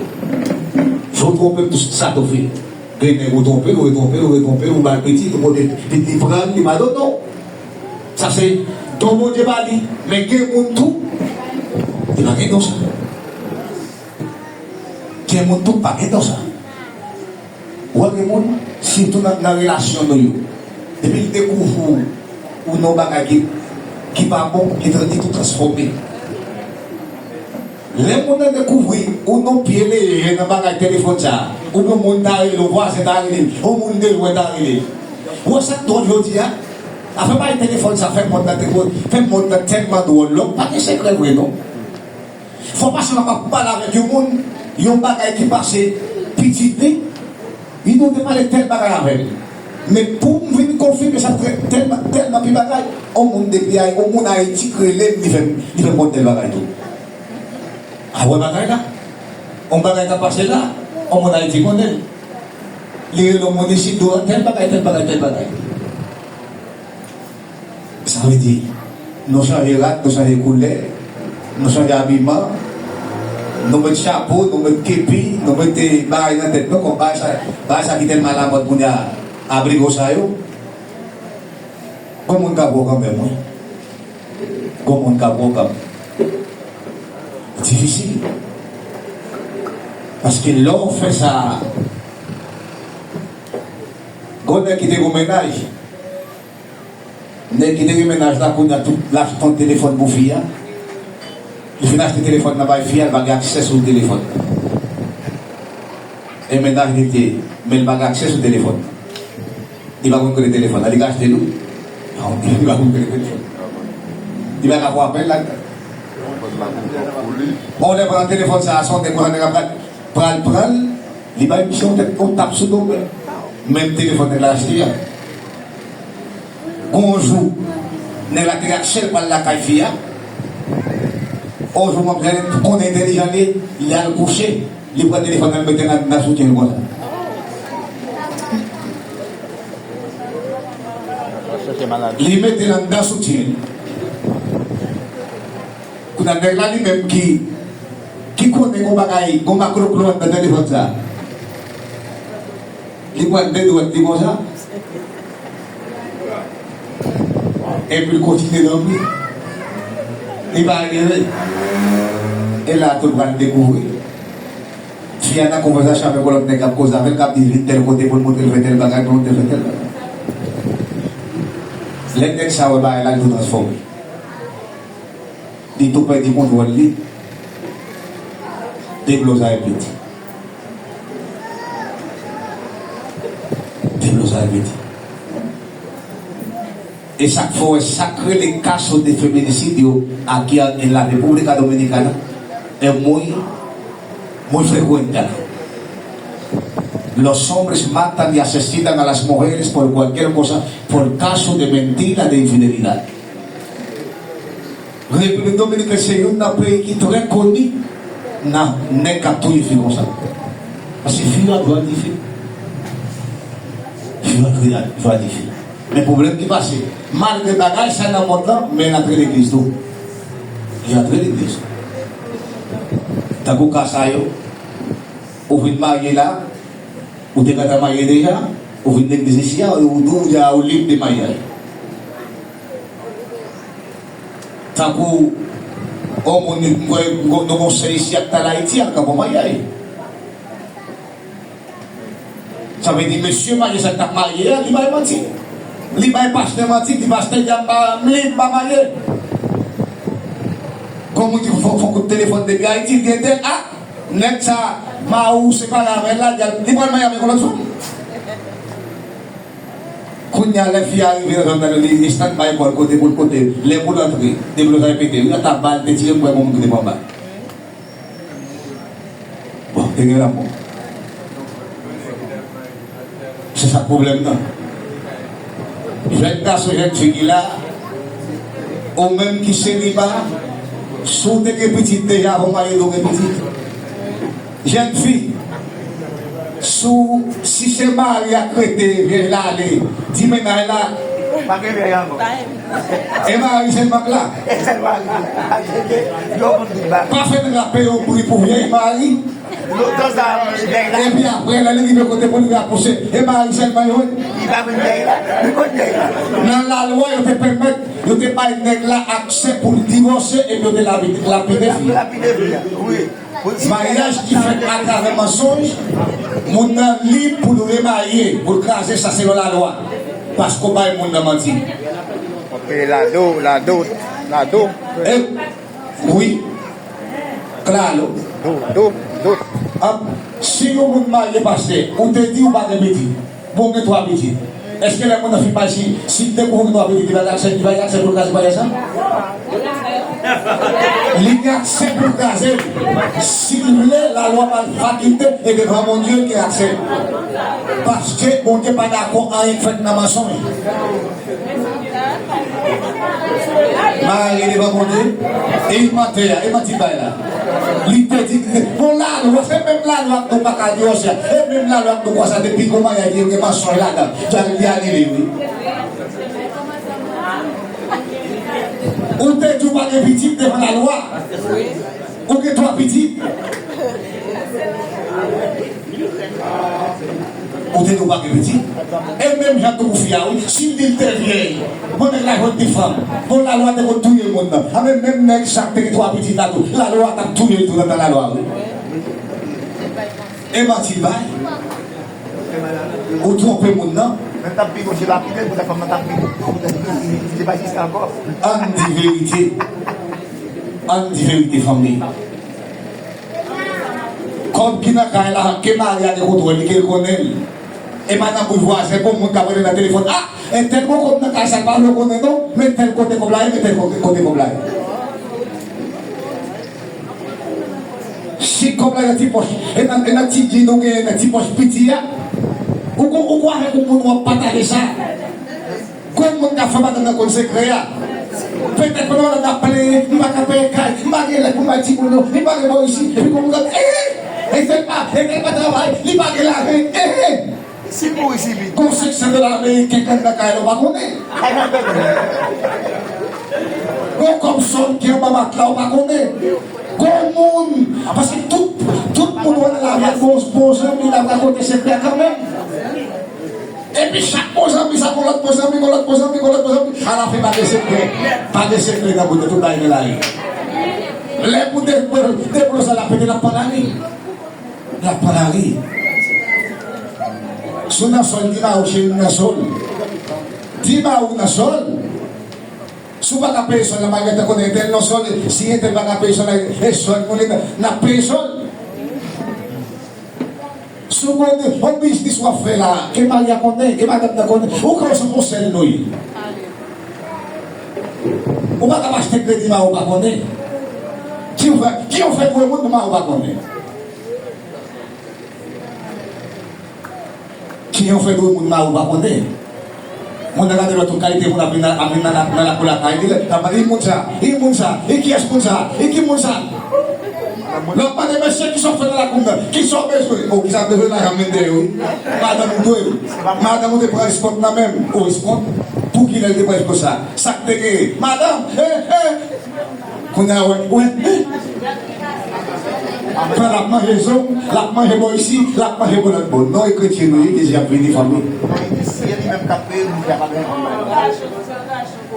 Jou w twonpe m, tou sa tou fini." Gen nèg ou twonpe, ou retwonpe, ou retwonpe, ou ba l pitit, ou pote pitit li pran, li padone w. Sa se don Bondye ba li. Men gen moun tou, li pa gen don sa. Gen moun tou pa gen don sa. Ou wè gen moun, sitou nan, nan relasyon nou yo, depi l dekouvri w, ou nan yon bagay ki, ki pa bon, li tra-, li tou transfòme. Lè moun nan dekouvri ou nan pye lejè nan bagay telefòn sa, oubyen moun ta rele w, vwazen ta rele l, yon moun de lwen ta rele l. Ou wè sa k dwòl jodi a? Afè bagay telefòn sa fè mond nan te, fè mond nan tèlman dwòl, lòm pa gen sekrè vre non. Fò paske m ap pale avèk yon moun, yon bagay ki pase pitit li, li di w te pale tèl bagay avè l. Men pou m vin konfime sa tèlman, tèlman pi bagay, yon moun depi Ay-, yon moun Ayiti k rele m, li fè m, li fè m konn tèl bagay tou. A wè bagay la. Yon bagay k ap pase la, yon moun Ayiti konnen l. Li rele yon moun isit, do a, tèl bagay, tèl bagay, tèl bagay. Sa vle di, nou chanje rad, nou chanje koulè, nou chanje abiman, nou met chapo, nou met kepi, nou mete bagay nan tèt nou, kòm bagay sa, bagay sa ki tèlman alamòd kounye a, abrigo sa yo. Gon moun k ap wè w kanmenm, wi. Gon moun k ap wè w kanmenm. Difisil. Paske lè w fè sa, gon nèg ki te gon mennaj, nèg ki te gen mennaj la, kounye a tout, l achte yon telefòn pou fi a. Li fin achte telefòn nan bay fi a, li pa gen aksè sou telefòn nan. E mennaj li te, men li pa gen aksè sou telefòn nan. Li pa konn kote telefòn nan, li ka achte l tou. Li pa konn kote telefòn. Li pa ka fè apèl ladan. Bon, lè pran telefòn sa a sonnen, konsa nèg la pral, pral pran l, li bay misye yon tèt, yon tap sou do, men menm telefòn nèg la achte a. Gon jou, nèg la te aksè l pral lakay fi a. On jou, manzè konnen entèlijan li, li al kouche. Li pran telefòn nan, li mete l anndan soutyen l konsa. Li mete l anndan soutyen l. Kounye a, nèg la li menm ki, ki konnen gon bagay, gon makloklo anndan telefòn sa. Li pran de dwèt li konsa. Epi l kontinye dòmi. Li pa rive. E la tou l pral dekouvri. Fi a nan konvèsasyon avèk yon lòt nèg k ap koze avè l, k ap di vin tèl kote pou l montre l fè tèl bagay, pou l montre l fè tèl bagay. Lè nèg sa wè bagay la, l tou transfòme. Li tou pèdi kontwòl li. Deblozay piti. Deblozay piti. E sa k fè w wè sa k rele caso de feminicidio aquí en la República Dominicana es muy, muy frecuente. Los hombres matan y asesinan a las mujeres por cualquier cosa, por caso de mentira, de infidelidad. Repiblik Dominikèn se youn nan peyi ki trè koni nan nèg k ap touye fi konsa. Paske fi yo ap viv an dife. Fi yo ap viv an dife. Men pwoblèm ki pase, malgre bagay sa nan mond lan, men l antre legliz tou. Li antre legliz. Tankou ka sa yo, ou vin marye la, ou te gentan marye deja, ou vin legliz isi a, ou, ou, ou, ou lib de maryaj. Tankou, yon moun, mwen, mwen, nou gon sè isi a k t al Ayiti, al kanpe yon maryaj. Sa vle di, mesye marye sa k t ap marye a, li bay manti. Li bay pastè manti, di pastè, di a m pa, m lib, m pa marye. Gon moun ki fè, fè kout telefòn depi Ayiti, li di entèl, a, nèg sa, mari w separe avè l la, li pral marye avèk yon lòt fanm. Kounye a, lè fi a rive nan zòn nan, li estanbay kò l kote pou l kote. Lè pou l antre, deblozay pete. Wi, ata bal te tire m wè moun ki te pran bal. Bon, te gen lanmò. Se sa k pwoblèm nan. Jèn gason, jèn fi ki la, ou menm ki seliba, si w te gen pitit deja, avan w marye, w gen pitit. Jèn fi, si w, si se mari a k rete, vyèj la ale, di mennaj la. Pa gen vyèj ankò. E mari sèlman k la. E sèlman k la. Yo konn tout bagay. Pa fè nèg la peye yon pri pou vyèj mari. Lontan sa a, vyèj la. Epi apre, lè li rive kote pou li rapouse, e mari sèlman yo ye. Li pa konn vyèj la. Li konn vyèj la. Nan lalwa, yo te pèmèt, yo te bay nèg la aksè pou l divòse epi yo te lapi-, lapide fi a. Lapide fi a, wi. Maryaj ki fèt atravè mansonj, moun nan lib pou l remarye, pou l kraze, sa se yon lalwa. Paske w bay moun nan manti. Ok, lado, lado, lado. E, wi. Klalo. Do, do, do. An, si yon moun marye, pastè, ou te di ou pa gen pitit. Bon, gen twa pitit. Èske lè moun nan fin bay si, si l dekouvri gen twa pitit, li pa gen aksè, li pa gen aksè pou l kraze maryaj sa? Li gen aksè pou l kraze l. Si l vle, lalwa ba l fakilte e devan Bondye l gen aksè. Paske Bondye pa dakò anyen k fèt nan mansonj. Mari devan Bondye, e manti a, e manti bay la. Li te di, bon, lalwa, se menm lalwa k nou pa ka divòse a. E menm lalwa k nou kwè sa, depi gon maryaj, gen mansonj ladan. Jan li anile, wi. Ou te di w pa gen pitit devan lalwa. Ou gen twa pitit. Ou te di w pa gen pitit. E menm jan tou pou fi a, wi. Si m di l te vyèj, bon, nèg la jwenn de fanm. Bon, lalwa te konn touye moun nan. A, men menm nèg sa k te gen twa pitit la tou, lalwa t ap touye l tou nan tan lalwa, wi. E manti l bay. Ou twonpe moun nan. Mwen t ap pi bon, se lapide, pou sa fanm nan t ap pi bon. Se pa jis ankò. Ann di verite. Ann di verite, fanmi. Kòb ki nan kay la, ke mari a te kontre li, ke l konnen l. E madanm ou vwazen, bon moun k ap rele nan telefòn. A, entèl gon kòb nan kay sa, l pa vle w konnen non, men tèl kote kòb la ye, men tèl kote, kote kòb la ye. Si kòb la nan ti pòch, e nan, e nan ti djin ou genyen nan ti pòch piti a, ou ko, ou ko avèk yon moun w ap pataje sa. Granmoun k ap fè madanm nan konn sekrè a. Petèt pandan madanm nan ap plenyen, m pa ka peye kay, m pa gen lèt pou m bay timoun yo, m pa gen bò isi, epi granmoun ap, eh, eh, Etèl pa, Etèl pa travay, li pa gen lajan, eh, eh. Si m mouri, si li. Gon senk san dola ameriken k anndan kay la, ou pa konnen. Gon kòb sòm ki anba matla, ou pa konnen. Gon moun, paske tout, tout moun wè nan lavi a, gon, gon zanmi l ap rakonte sekrè kanmenm. Epi chak bon zanmi sa, gon lòt bon zanmi, gon lòt bon zanmi, gon lòt bon zanmi. Alafen pa gen sekrè. Pa gen sekrè nan bout, tout bagay gen lari. Lè pou de, de, debloze la pete, l ap pran lari. L ap pran lari. Si w nan sòl, di mari w cheri m nan sòl. Di mari w nan sòl. Si w pa ka peye sòl la, malgre te konnen entèl nan sòl, si entèl pa ka peye sòl la, e sòl nou li nan, n ap peye sòl. Si w gen yon biznis w ap fè la, ke mari a konnen, ke madanm nan konnen, ou ka wè se yon sèl nou ye. Ou pa ka achte kredi mari w pa konnen. Ki yon fè, ki yon fè dwe moun pou mari w pa konnen. Ki yon fè dwe moun mari w pa konnen. Moun nan gade lòt tout kalite moun ap vin nan, ap vin nan, nan, nan lakou lakay li, l ap mande, "Ki moun sa? Ki moun sa? E kiyès moun sa? E ki moun sa?" Lè w ap mande, "Mesye, kisa w fè nan lakou m nan? Kisa w bezwen?" "O, kisa w bezwen la, jan m vin dèyè w, wi. Madanm ou dwe, wi. Madanm ou te pran eskòt nan men m." "O, eskòt? Pou kilè l te pran eskòt sa?" "Sa k te genyen?" "Madanm, he, he." Kounye a, wè, wè. Pran, l ap manje zo, l ap manje bò isi, l ap manje bò lòt bò. Non, e kretyen nou ye, Jezi ap vini, fanmi. Ayiti, se li menm k ap peye, nou pa bezwen konn bagay.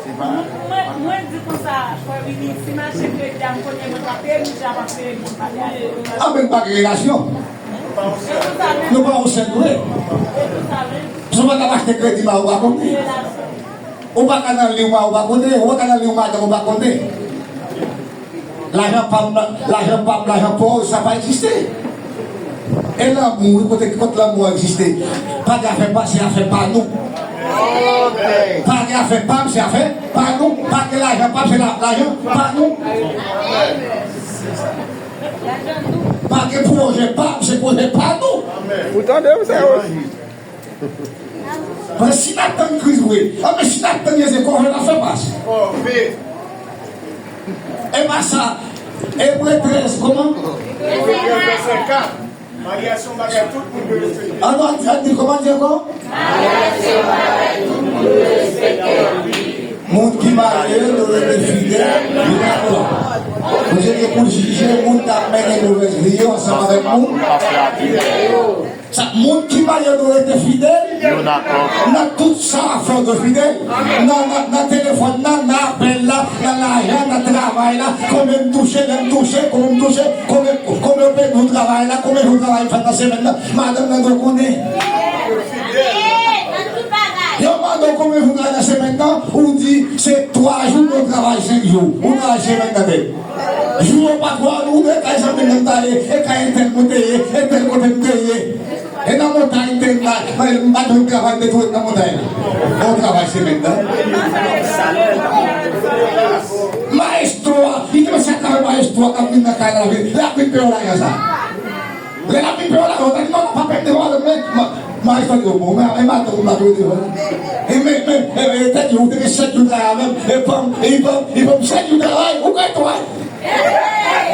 Se pa. Mwen, mwen di konsa, frè Vini, si mache kredi a, m konnen mwen pa peye, m di a pa peye, mwen pa peye. Anben, pa gen relasyon. Nou pa yon sèl vre. Se konsa menm. Si w pa t ap achte kredi, mari w pa konnen. Ou pa ka nan li w mari w pa konnen, ou pa ka nan li w madanm ou pa konnen. Lajan pa m, lajan pa m, lajan pa w, sa pa egziste. E lanmou, wi, kote, kot lanmou egziste? Pa gen afè pa, se afè pa nou. Pa gen afè pa m, se afè pa nou. Pa gen lajan pa m, se la, lajan pa nou. Pa gen pwojè pa m, se pwojè pa nou. Ou tande, ou se. Paske si n ap tann kriz vre, anben si n ap tann Jezi, kòman n ap fè pase? E pa sa, Ebre trèz, kòman? Ebre trèz, vèsè kat. Maryaj se yon bagay tout moun dwe respekte. An nou, an di, an di, kòman di ankò? Maryaj se yon bagay tout moun dwe respekte anpil. Moun ki marye dwe rete fidèl youn ak lòt. Bondye gen pou l jije moun k ap mennen movèz vi yo ansanm avèk moun. Sa, moun ki marye dwe rete fidèl. Youn ak lòt. Nan tout sa w ap fè, w dwe fidèl. Nan, nan, nan telefòn nan, nan apèl la, nan lajan, nan travay la, konbyen m touche, lè m touche, konbyen m touche, konbyen, konbyen w peye nou travay la, konbyen jou travay m fè nan semèn nan, madanm nan dwe konnen. Yo mande w konbyen jou w travay nan semèn nan, ou di se twa jou, men w travay senk jou, ou travay semèn nan tèt. Jou yo pa twò, ou de kay zanmi m nan m t ale, e kay entèl mwen te ye, entèl kote m te ye. E nan montay m te ye, m pa, m pa jwenn travay, m te tou ret nan montay la. Bon travay semèn nan. Mayestwo a, li te mèt sa travay mayestwo a k ap vin nan kay la, l ap vin, l ap vin peye w lajan sa. Lè l ap vin peye w lajan, w ta di, "Non, non, pa peye m devan madanm mwen." Ma-, mayestwo di, "O bon, men, men madanm ou pa dwe devan." E men, men, e, e, tèt yo, ou te gen sèt jou travay avè m, e pa m, e pa m, e pa m, sèt jou travay, ou gen twa.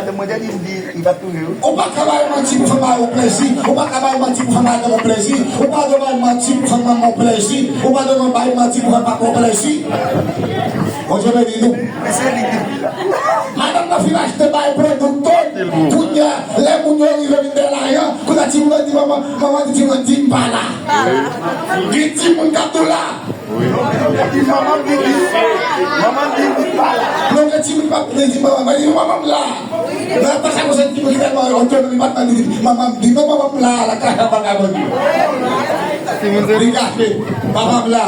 madanm mwen te di m di, li p ap touye w. Ou pa ka bay manti pou fè mari w plezi. Ou pa ka bay manti pou fè madanm ou plezi. Ou pa dwe bay manti pou fè manman w plezi. Ou pa dwe bay manti pou fè papa w plezi. Bondye beni nou. Madanm nan fin achte bay pran dout tout. Kounye a, lè moun yo rive vin dèyè lajan, kounye a timoun yo di manman, manman di timoun di m pa la. Gen timoun k ap tou la. Wi. Manman m di li, manman m di li pa la. Non, gen timoun k ap di manman, mwen di manman m la. Nan pa sa konsa timoun ki tèlman otonom, li pa t di manman m di non, manman m la, la kaka vagabon. Timoun se li kache, papa m la.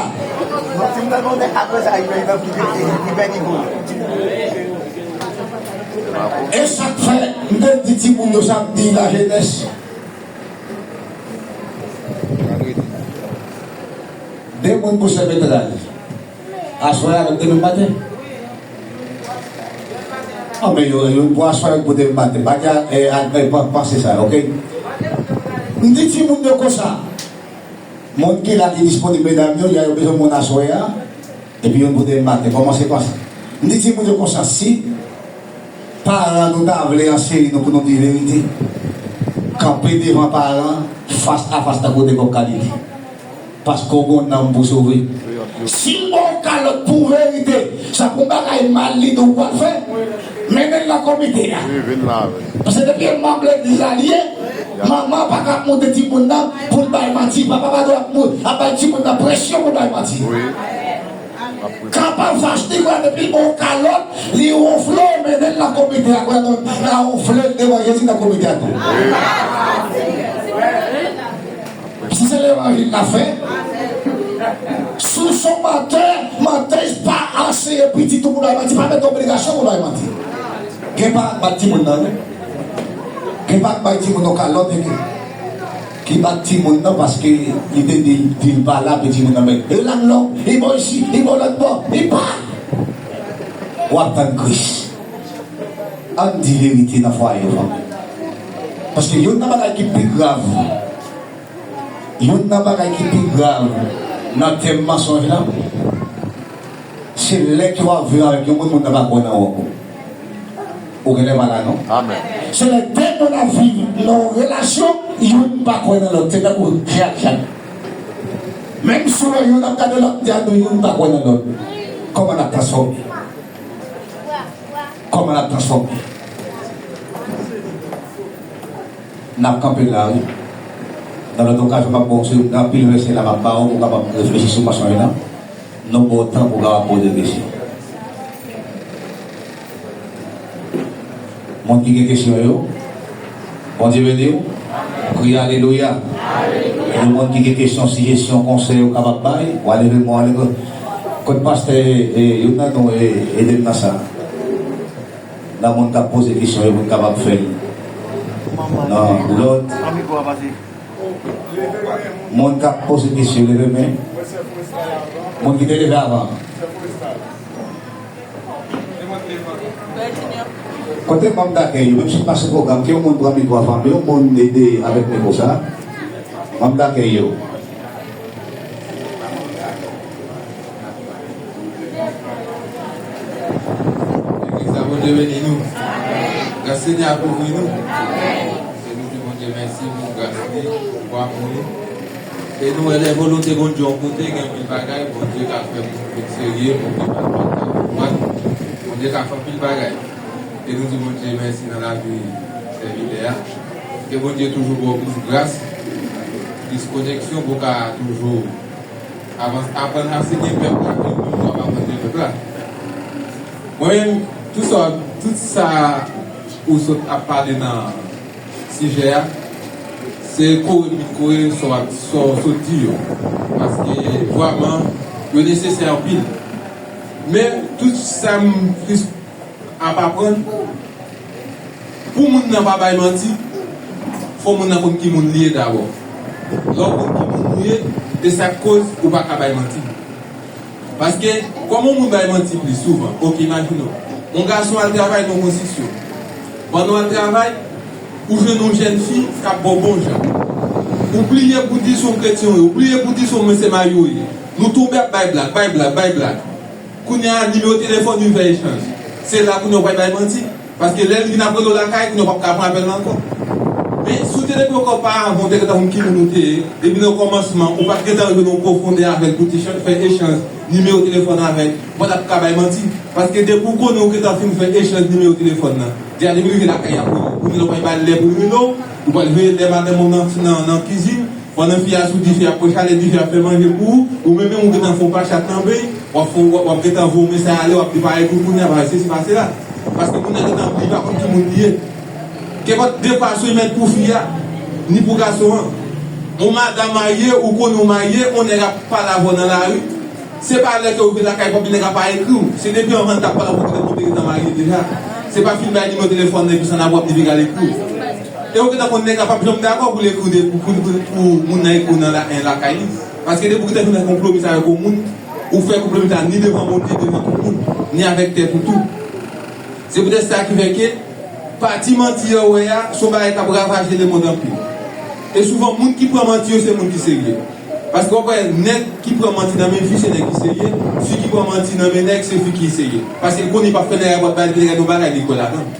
Bon, timoun nan konn apre sa, li pèdi, li pèdi, li pèdi gou. E sa k fè, m te di timoun yo sa m di lajenès. De moun pou sèf etraj. Aswè a, demen maten. Anben, yo, yo pou aswè a, pou demen maten. Pa gen, e, a, e, pa, panse sa, oke? M di timoun yo konsa. Moun ki la ki disponib, medam yo, y a yo bezwen moun aswè a. Epi youn pou demen maten, kòmanse konsa. M di timoun yo konsa, si paran nou ta vle anseye nou pou nou di verite, kanpe devan paran, fas a fas tankou de kòk kalite. Paske w gon nanm pou sove. Si m ba w kalòt pou verite, sa pou bagay mal li di w pral fè, mennen l nan komite a. Wi, vin la avè l. Paske depi e manm legliz la li ye, manman pa ka ap monte timoun nan pou l bay manti, papa pa dwe ap mou-, ap bay timoun nan presyon pou l bay manti. Wi. Kapab fache li kwè depi l ba w kalòt, li wonfle w, mennen l nan komite a, kwè non, l a wonfle l devan Jezi nan komite a tou. Si se levanjil n ap fè, si w se yon mantè, mantè pa anseye pitit ou pou bay manti, pa mete obligasyon pou bay manti. Gen paran k bat timoun nan, wi. Gen paran k bay timoun yo kalòt, epi ki bat timoun nan paske li te di, di l pa la, epi timoun nan met e lang lòk, li bò isit, li bò lòt bò, li pa. W ap tann Kris. Ann di verite nan fwaye yo, fanmi. Paske youn nan bagay ki pi grav, youn nan bagay ki pi grav nan tèm mansonj la, se lè ke w ap viv avèk yon moun, moun nan pa kwè nan ou ankò. Ou genlè pa la, non? Amèn. Se lè de moun ap viv nan yon relasyon, youn pa kwè nan lòt. Se tankou Jacques Jacques. Menm si w wè youn ap gade lòt, di a nou youn pa kwè nan lòt. Kòman n ap transfòme? Kòman n ap transfòme? N ap kanpe la, wi. Nan lòt okazyon, m ap ba w, se anpil vèsè la m ap ba w pou w kapab reflechi sou mansonj lan. Nou ba w tan pou w kapab poze kesyon. Moun ki gen kesyon yo, Bondye beni w. Kriye alelouya. Yon moun ki gen kesyon, sijesyon, konsèy ou kapab bay, w a leve men w, ale kot pastè, e, e, youn nan nou, e, ede m nan sa. Nan moun k ap poze kesyon yo pou n kapab fè l. Nan lòd. Moun k ap poze kesyon, leve men. Moun ki te leve avan. Kote manm dakèy yo? Menm si n pa sou pwogram, ke yon moun pran mikwo a, fanmi, yon moun ede avèk mikwo sa. Manm dakèy yo. Legliz la, Bondye beni nou. Gras Senyè a kouvri nou. E nou di Bondye mèsi pou gras li, pou amou li. E nou wè lè volonte Bondye yon kote, gen anpil bagay Bondye ka fè pou moun vin serye, pou moun vin konprann, Bondye ka fè anpil bagay. E nou di Bondye mèsi nan lavi sèvitè a. Ke Bondye toujou ba w plis gras, plis koneksyon pou w ka toujou avans, aprann ansenye pèp la, ke nou ap aprann de pèp la. Mwen menm, tout sa, tout sa ou sot ap pale nan sijè a, se kore m vin kore sa w ap, sa w sot di yo. Paske vrèman, yo nesesè anpil. Men, tout sa m jis ap aprann, pou moun nan pa bay manti, fò moun nan konn ki moun li ye dabò. Lè w konn ki moun ou ye, e sa k koz ou pa ka bay manti. Paske, kòman yon moun bay manti plis souvan? Oke, imajine w. Yon gason al travay nan yon konstriksyon. Pandan w al travay, ou jwenn yon jèn fi k ap ba w bon jan. Ou bliye pou di se yon kretyen w ye, ou bliye pou di se yon mesye marye w ye. Nou tonbe ap bay blag, bay blag, bay blag. Kounye a, nimewo telefòn yo fè echanj. Se la kounye a w pral bay manti. Paske lè l vin ap rele w lakay, kounye a w p ap ka pran apèl la ankò. Men, si w te depi ankò pa avan, w te gentan konn ki moun ou te ye, depi nan kòmansman, ou pa t gentan rive nan pwofondè avè l pou t echanj, fè echanj nimewo telefòn avè l, ou pa t ap ka bay manti. Paske depi w konnen ou gentan fin fè echanj nimewo telefòn nan, deja depi l rive lakay, l ap rele w. Kounye a, w pral bay lè pou l rele w, ou pral veye lè madanm ou nan, nan, nan kizin, pandan fi a sou dife ap pran chalè dife ap fè manje pou ou, ou menm menm ou gentan fè yon pachat nan beny, w ap fè, w ap, w ap gentan voye mesaj ale, w ap di pa ekri kounye a, pa se si pa se la. Paske moun nan gentan, li pa konn ki moun li ye. Kenpòt de fason li mèt pou fi a, ni pou gason an. Yon madanm marye, ou konnen w marye, yon nèg ap pale avè w nan lari, se pa lè ke ou rive lakay, w ap di nèg la pa ekri w. Se depi anvan l t ap pale avè w, ou te gentan marye deja. Se pa fin bay nimewo telefòn nan, epi sa n ap w ap di nèg al ekri w. E ou gentan konn nèg la p ap janm dakò pou l ekri w de, pou, pou, pou, pou moun nan ekri w nan la, lakay li. Paske depi ou gentan fin fè konpwomi sa avèk yon moun, ou fè konpwomi sa ni devan Bondye, devan tout moun, ni avèk tèt ou tou. Se poutèt sa ki fè ke pati manti a w wè a, se yon bagay k ap ravaje lemonn anpil. E souvan, moun ki pran manti yo, se moun ki serye. Paske w ap wè, nèg ki pran manti nan men fi, se nèg ki serye. Fi ki pran manti nan men nèg, se fi ki serye. Paske l konnen li p ap fè nèg la pòt ba l, nèg la gen yon bagay li kwè ladan l.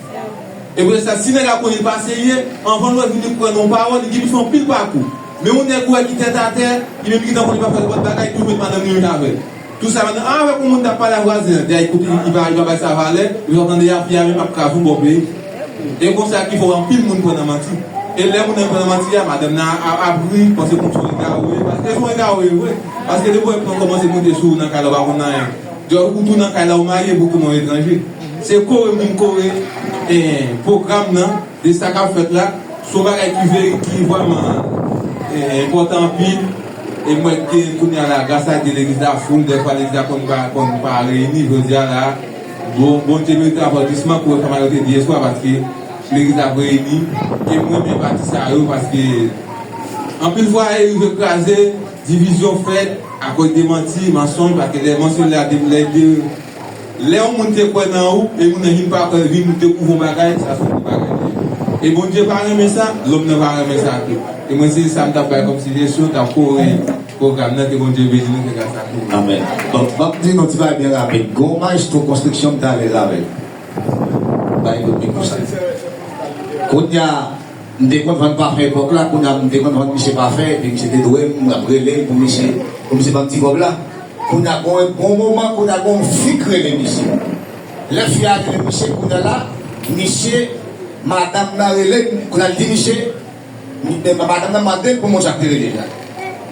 E poutèt sa, si nèg la konnen li pa serye, anvan l wè vin li pran nan yon pawòl, li gen pou fè anpil pakou. Men yon nèg ou wè ki tèt atè, li menm li gentan konnen li p ap fè nenpòt bagay, li toujou met madanm li menm avè l. Tou sa madanm, a, avèk yon moun t ap pale a vwazen an, deja li koute, li pa, li pa bay sa valè, epi w tande a fi a menm ap kraze yon bò peyi. E konsa ki fè w anpil moun pran nan manti. E lè moun nan pran nan manti a, madanm nan ap, ap ri, panse konn se yon egare w ye, paske se yon egare w ye vre. Paske depi w wè plan kòmanse monte sou ou nan kay la, ou pa konn anyen. Djòl ou tou nan kay la, ou marye, pou tounen yon etranje. Se kore m vin kore, eh, pwogram nan, de sa k ap fèt la. Se yon bagay ki veri-, ki vrèman, eh, enpòtan anpil. E m wè ke kounye a la, gras a Dye, legliz la foul, dèfwa legliz la konn pa, konn pa reyini, jodi a la, bon, Bondye merite aplodisman, kore fanm a yo te di yèswa, paske legliz la ap reyini. E m renmen pati sa yo, paske anpil fwa, e rive kraze, divizyon fèt, akoz de manti, mansonj, paske lè mansonj la, de, lè de, lè yon moun te kwè nan ou, e moun nan vin pa kwè, vin dekouvri yon bagay, sa se yon bagay li ye. E Bondye pa renmen sa, lòm nan pa renmen sa tou. E mwen, se sa m t ap bay kòm sijesyon, t ap kore pwogram nan, ke Bondye beni nou, ke gras a Bondye. Amèn. Bon, m ap di nou ti bagay byen rapid. Gon maestro konstriksyon m t alèz avè l. Bay kout mikwo sa. Kounye a, m te konn vann pafen epòk la, kounye a m te konn vann misye pafen, epi misye te dwe m, m ap rele l pou misye, pou misye ban m ti kòb la. Kounye a, gon, gon moman, kounye a, gon fi k rele misye. Lè fi a rele misye, kounye a la, misye, madanm nan rele m, kounye a, l di misye, mi-, men madanm nan mande l pou moun sa k te rele l la.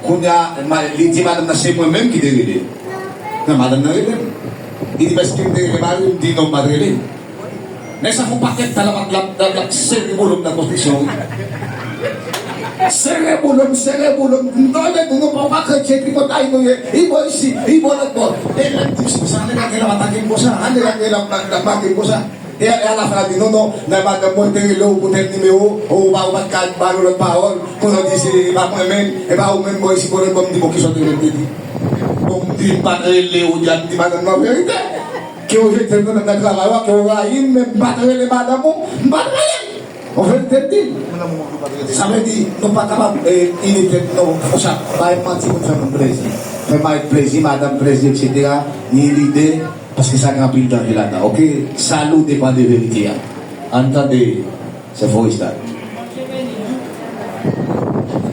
Kounye a, ma-, li di madanm nan, se mwen menm ki te rele l. Nan madanm nan rele m. Li di, èske m te rele mari m? M di, non, m pa t rele l. Nèg sa fè yon pakèt tan l ap, l ap, l ap, l ap sere bolo m nan konstriksyon, wi. Sere bolo m, sere bolo m. M tande nou, nou pa, pa kretyen, ki kote nou ye? Ibo isi, ibo lòt bò. E lè m di, "Misye, sa, ann lage l ap atake m konsa, ann lage l ap, ap, ap atake m konsa." E, e alafen, l ap di, "Non, non, nan madanm mwen te rele w pou tèl nimewo, ou pa, ou pa t ka ba nou lòt pawòl, kounye a w di se, e pa mwen menm, e pa ou menm, bon, isi, bon, bon," m di, "Bon, kisa w te vle m te di?" Bon, m di, "M pa t rele w," di, "M di madanm nan verite. Ke w jete m nan, nan travay ou a, ke w rayi m, men m pa t rele madanm ou, m pa t rele l." An verite, m di l. Sa vle di, nou pa kapab, e, ini tèt nou, konsa, bay manti pou n fè moun plezi. Fè mari plezi, madanm plezi, etsetera. Ni lide, paske sa gen anpil danje ladan, oke? Salut depann de verite a. Ann tande, sè Forestal. Bondye beni nou.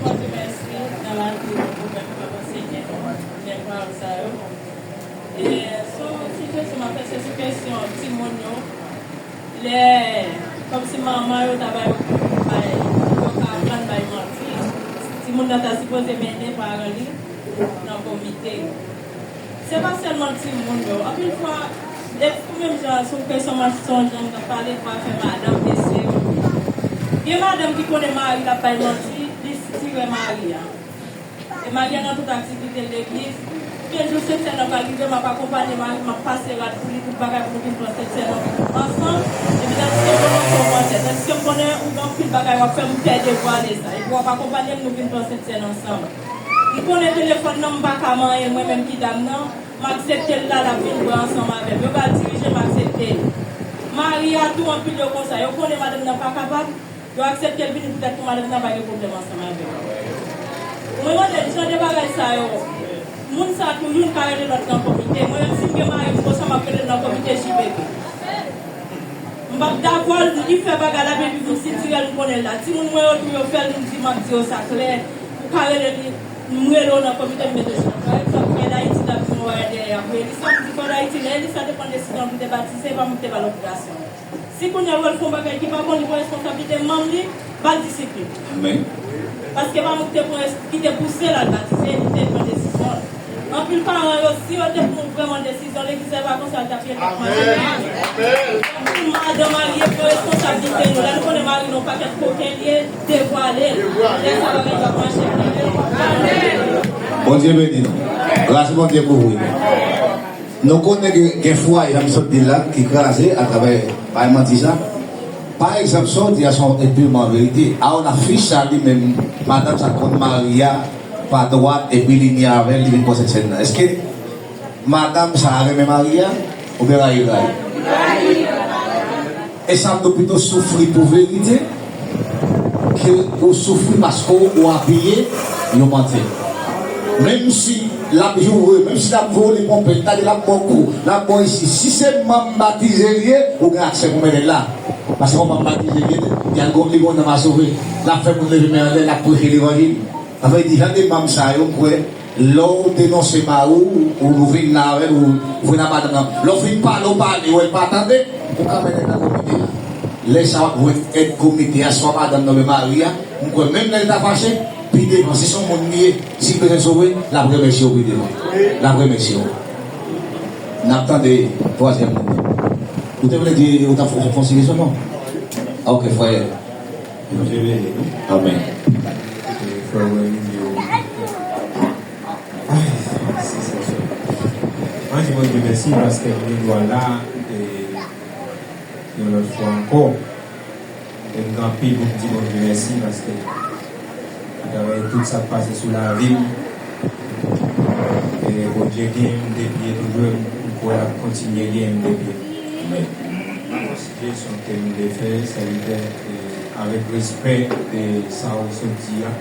Bondye mèsi nan lavi nou pou bèl papa Senyè nou, bèl pawòl sa yo. E, sou sitiyasyon m ap fè, se sou kesyon timoun yo. Lè, kòmsi manman yo ta bay, bay, yo ka aprann bay manti, timoun nan ta sipoze mennen paran li nan komite. Se pa sèlman timoun yo. Anpil fwa, depi menm jan sou kesyon manti, se yon jan m t ap pale pou afè madanm, mesye yo. Gen madanm ki konnen mari l ap bay manti, li sitire mari a. E mari a nan tout aktivite legliz. Oubyen jou Sentsèn nan pral rive, m ap akonpanye mari m, m ap pase rad pou li, tout bagay pou nou vin pran Sentsèn nan ansanm. Epi tandiske m konnen w se yon mantè, tandiske m konnen ou gen anpil bagay w ap fè, m pè devwale sa. Epi w ap akonpanye m, nou vin pran Sentsèn ansanm. M konnen telefòn nan, m pa ka manyen l, mwen menm ki dam nan, m aksepte l la, l ap vin bwè ansanm avè m. Yo pral dirije m aksepte l. Mari a tou, anpil yo konsa. Yo konnen madanm nan pa kapab, yo aksepte l vini poutèt pou madanm nan pa gen pwoblèm ansanm avè l. Mwen mande l, jan de bagay sa yo, moun sa tou, youn ka rele lòt nan komite. Mwen menm, si m gen mari m konsa, m ap rele l nan komite J P P. M p ap dakò l, li fè bagay la, men li vin sitire l, m konnen l la. Timoun mwen yo tou, yo fè l, m di, m ap di yo sa klè. Ou ka rele li, m rele w nan komite, m mete w sou. Pa egzanp, Frè Dayiti t ap di m yon bagay dèyè, ap rele Elisa, m di, Frè Dayiti, lè Elisa te pran desizyon pou te batize, e pa mwen ki te ba l obligasyon. Si kounye a l wè l fè yon bagay ki pa bon, li pran responsablite manm li, ba l disiplin. Amèn. Paske pa mwen ki te pran res-, ki te pouse l al batize, li te pran desizyon l. Anpil paran yo, si yo te pran vrèman desizyon, legliz la pa konsa l t ap ye, l t ap mache. Amèn. Pou madanm marye pran responsablite nou, lè nou konnen mari nou yon pakèt koken li ye, devwale l. Lè sa bagay yo ap mache. Amèn. Bondye beni nou. Gras Bondye kouvri nou. Nou konnen gen, gen fwaye, jan m sot di l la, ki kraze atravè bay manti sa. Pa egzanp, sa w di a se yon, e piman verite. A w, afich sa li menm, madanm sa konn mari a pa dwat, epi li ni avè l, li vin pran Sentsèn nan. Èske madanm sa a renmen mari a, oubyen rayi l rayi? E sa m di w, pito soufri pou verite ke ou soufri paske w apiye yon mantè. Menm si l ap joure, menm si l ap vole ponpe, l ta di l ap ba w kou, l ap ba w isi. Si se manm batize l ye, ou gen aksè pou mennen l la. Paske yon manm batize l ye, li al gon, li gon nanm a sove. L ap fè moun leve men anlè, l ap preche levanjil. Sa vle di, jan de manm sa yo, m kwè, lè w denonse mari w, ou, ou vin la avè l, ou vin a madanm nan. Lè w fin pale, w pale, w wè l pa tande, ou ka mennen l nan komite a. Lè sa a, w ap jwenn èd komite a, swa madanm nan oubyen mari a. M kwè menm lè l ta fache, pi devan, si se yon moun li ye, si l bezwen sove, l ap remèsye w pi devan. L ap remèsye w. N ap tande twazyèm moun nan. Ou te vle di, ou t ap fè, fè yon ti kesyon, non? Ok, frè. Bondye beni nou. Amèn. E, frè Wendy, yo. Ay, si, si, si. Mwen di Bondye mèsi paske m gen dwa la, e, yon lòt fwa ankò. E m gen anpil pou m di Bondye mèsi paske atravè tout sa k pase sou lavi m, e Bondye genyen m depi e toujou, e m kwè l ap kontinye genyen m depi. Amèn. Yon ti jesyon ke m vle fè, sèvitè, e avèk respè de sa ou sot di a,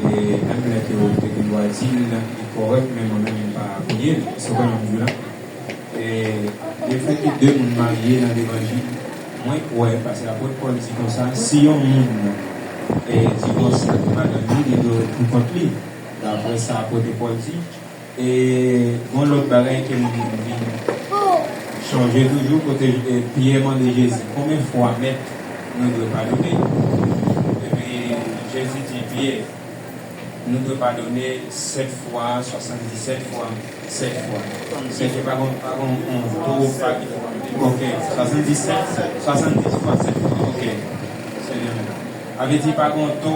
e menm lè ke ou te gen dwa di l, li kòrèk, men mwen menm m pa apiye l. Se sa m di la. E lefètke de moun marye nan levanjil, mwen kwè, paske apot Pòl di konsa, si yon moun, e, divòse ak madanm li, li dwe ret pou kont li, daprè sa apot Pòl di. E gon lòt bagay ke m vin chonje toujou, kote, e, Pyè mande Jezi, "Konbyen fwa, Mèt, nou dwe padone?" Epi Jezi di Pyè, "Nou dwe padone sèt fwa, swasanndisèt fwa, sèt fwa." Sèt fwa, pa gon, pa gon, on, to, pa, ok, swasanndisèt, swasanndis fwa sèt fwa, ok. Se byen. Sa vle di pa gon to,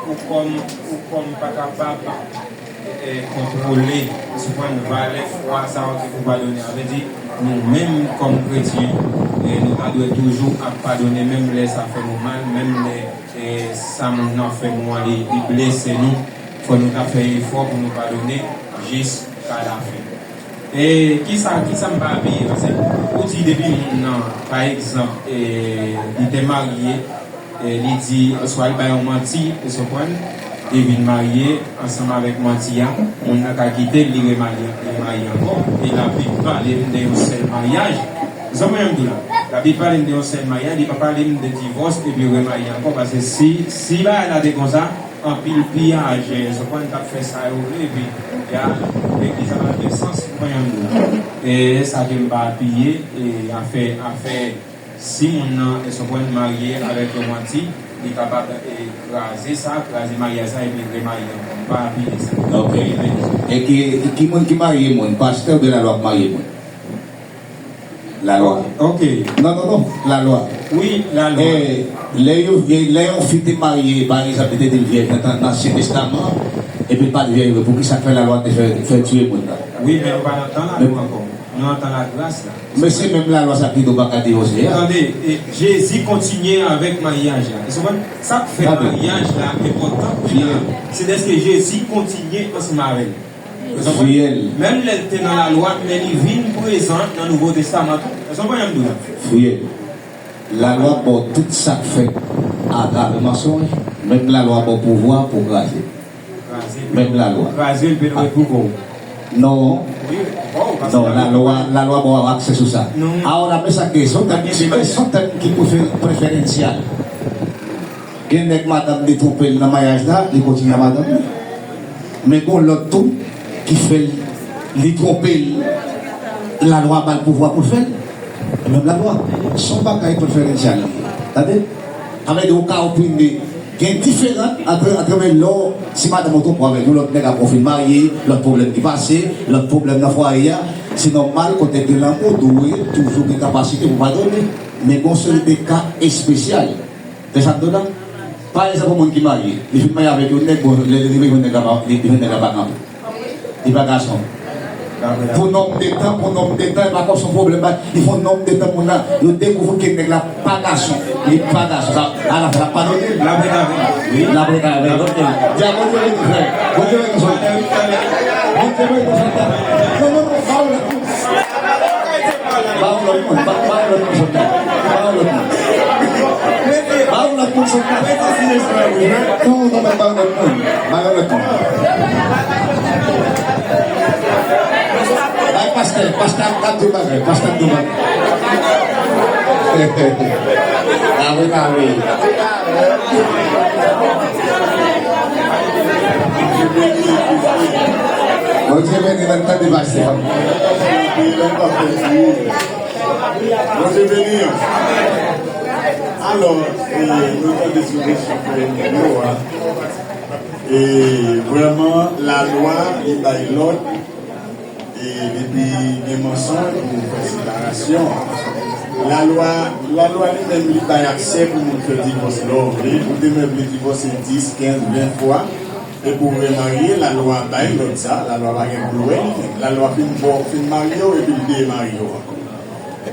ou kòm, ou kòm pa kapab, e, kontwole, ou konprann, valè fwa sa yo ki pou padone. Sa vle di, Nou menm kòm kretyen, e, nou ta dwe toujou ap padone, menm lè sa fè nou mal, menm lè, e, sa moun nan fè nou an, li, li blese nou. Fò nou ta fè efò pou nou padone jiska lafen. E kisa, kisa m pa apiye? Paske ou di depi moun nan, pa egzanp, e, li te marye, e, li di, oswa li bay yon manti, ou konprann, li vin marye ansanm avèk manti a, moun nan ka kite l, li remarye, li remarye ankò. E Labib pale m de yon sèl maryaj. Ou konprann sa m di w la? Labib pale m de yon sèl maryaj, li pa pale m de divòs epi remarye ankò. Paske si, si bagay la te konsa, anpil piyajè, ou konprann, t ap fè sa yo vle, epi ya, legliz la pa gen sans, ou konprann sa m di w la? E sa ke m pa apiye, e afè, afè, si moun nan, e, ou konprann, marye avèk yon manti, li kapab, e, kraze sa, kraze maryaj sa, epi remarye ankò. M pa apiye sa. Ok. E ki, ki moun ki marye moun? Pastè oubyen lalwa k marye moun? Lalwa. Ok. Non, non, non, lalwa. Wi, lalwa. E, lè yo, lè yon fi te marye, pa egzanp, li te di l vyèj nan, nan Ansyen Testaman, epi l pa t vyèj vre, poukisa k fè lalwa te fè, fè tiye moun nan? Wi, men nou pa nan tan lalwa ankò. Nou nan tan lagras la. Men se menm lalwa sa ki di w pa ka divòse a. Tande, e, Jezi kontinye avèk maryaj la. Ou konprann? Sa k fè maryaj la enpòtan kounye a, se dèske Jezi kontinye ansanm avè l. Ou konprann? Fiyèl. Menm lè l te nan lalwa, men li vin prezan nan Nouvo Testaman tou. Ou konprann sa m di w la? Fiyèl. Lalwa ba w tout sa k fèt atravè mansonj, menm lalwa ba w pouvwa pou w kraze. Menm lalwa. Kraze l, pete pou kò w. Non. Wi, kò w, paske non, lalwa, lalwa ba w aksè sou sa. Non. Alò, men sa ke, se yon tèm, se yon tèm ki prefe-, preferansyèl. Gen nèg madanm li twonpe l nan maryaj la, li kontinye ak madanm li. Men gen lòt tou ki fè l, li twonpe l, lalwa ba l pouvwa pou l fè l. E menm lalwa, se yon bagay preferansyèl li ye. Tande? Sa vle di ou ka opine. Gen diferan ant, ant men lè w, si madanm ou twonpe w avèk yon lòt nèg apre w fin marye, lòt pwoblèm ki pase, lòt pwoblèm nan fwaye a, se nòmal kote gen lanmou, dwe toujou gen kapasite pou padone. Men gen yon seri de ka espesyal. Se sa m di w la? Pa egzanp, yon moun ki marye, li fin marye avèk yon nèg, bon, lè li rive jwenn nèg la, li jwenn nèg la pa kanpe. Li pa gason. Pou nonb de tan, pou nonb de tan, e pa kòm se yon pwoblèm, li fè yon nonb de tan moun nan, yo dekouvri ke nèg la pa gason. Li pa gason. Sa, alafen, l ap padone l. L ap rete avè l. Wi. L ap rete avè l. Ok. Di a Bondye beni frè. Bondye beni frè. Bondye beni frè. Non, non, non, pa w la. Ba yon lòt moun, ba, ba yon lòt moun, ba yon lòt moun. Ba yon lòt moun, non, non, non, ba yon lòt moun. Ba yon lòt moun. Bay pastè, pastè ap, ap di bagay, pastè ap di bagay. Amen, amen. Bondye beni, nan tande pastè. Bondye beni. Alò, e, nou tande sou kesyon frè Nino a. E, vrèman, lalwa, li bay lòd. E, depi gen mansonj, pou fè separasyon. Lalwa, lalwa li menm, li bay aksè pou moun fè divòs lè w vle. Ou te mèt vle divòse dis, kenz, ven fwa. Epi w remarye, lalwa bay lòd sa, lalwa pa gen pou l wè li. Lalwa fin ba w, fin marye w, epi l demarye w ankò.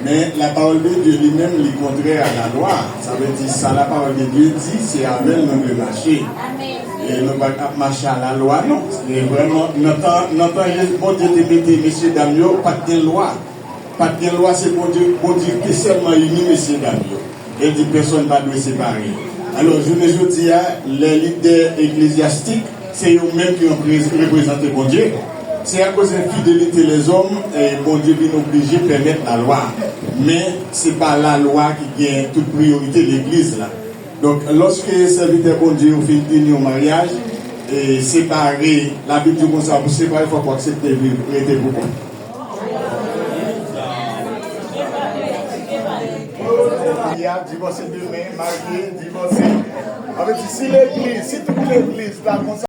Men, lapawòl de Dye li menm, li kontrè a lalwa. Sa vle di, sa lapawòl de Dye di, se avè l nou dwe mache. Amèn. E nou pa t ap mache a lalwa, non. Se vrèman, nan tan, nan tan Jezi, Bondye te mete mesye dam yo, pa t gen lwa. Pa t gen lwa, se Bondye, Bondye te sèlman ini mesye dam yo. E l di, pèsonn pa dwe separe. Alò, jounen jodi a, lè lidè eklezyastik, se yo menm ki reprez-, reprezante Bondye. Se akoz enfidelite lèzòm, e, Bondye vin oblije pèmèt lalwa. Men, se pa lalwa ki gen tout priyorite legliz la. Donk, lòske sèvitè Bondye yo fin ini yon maryaj, e, separe, Labib di konsa, pou separe, fòk ou aksepte viv, rete pou kont. Li a divòse demen, marye, divòse. Sa vle di, si legliz, si tout legliz ta konsa,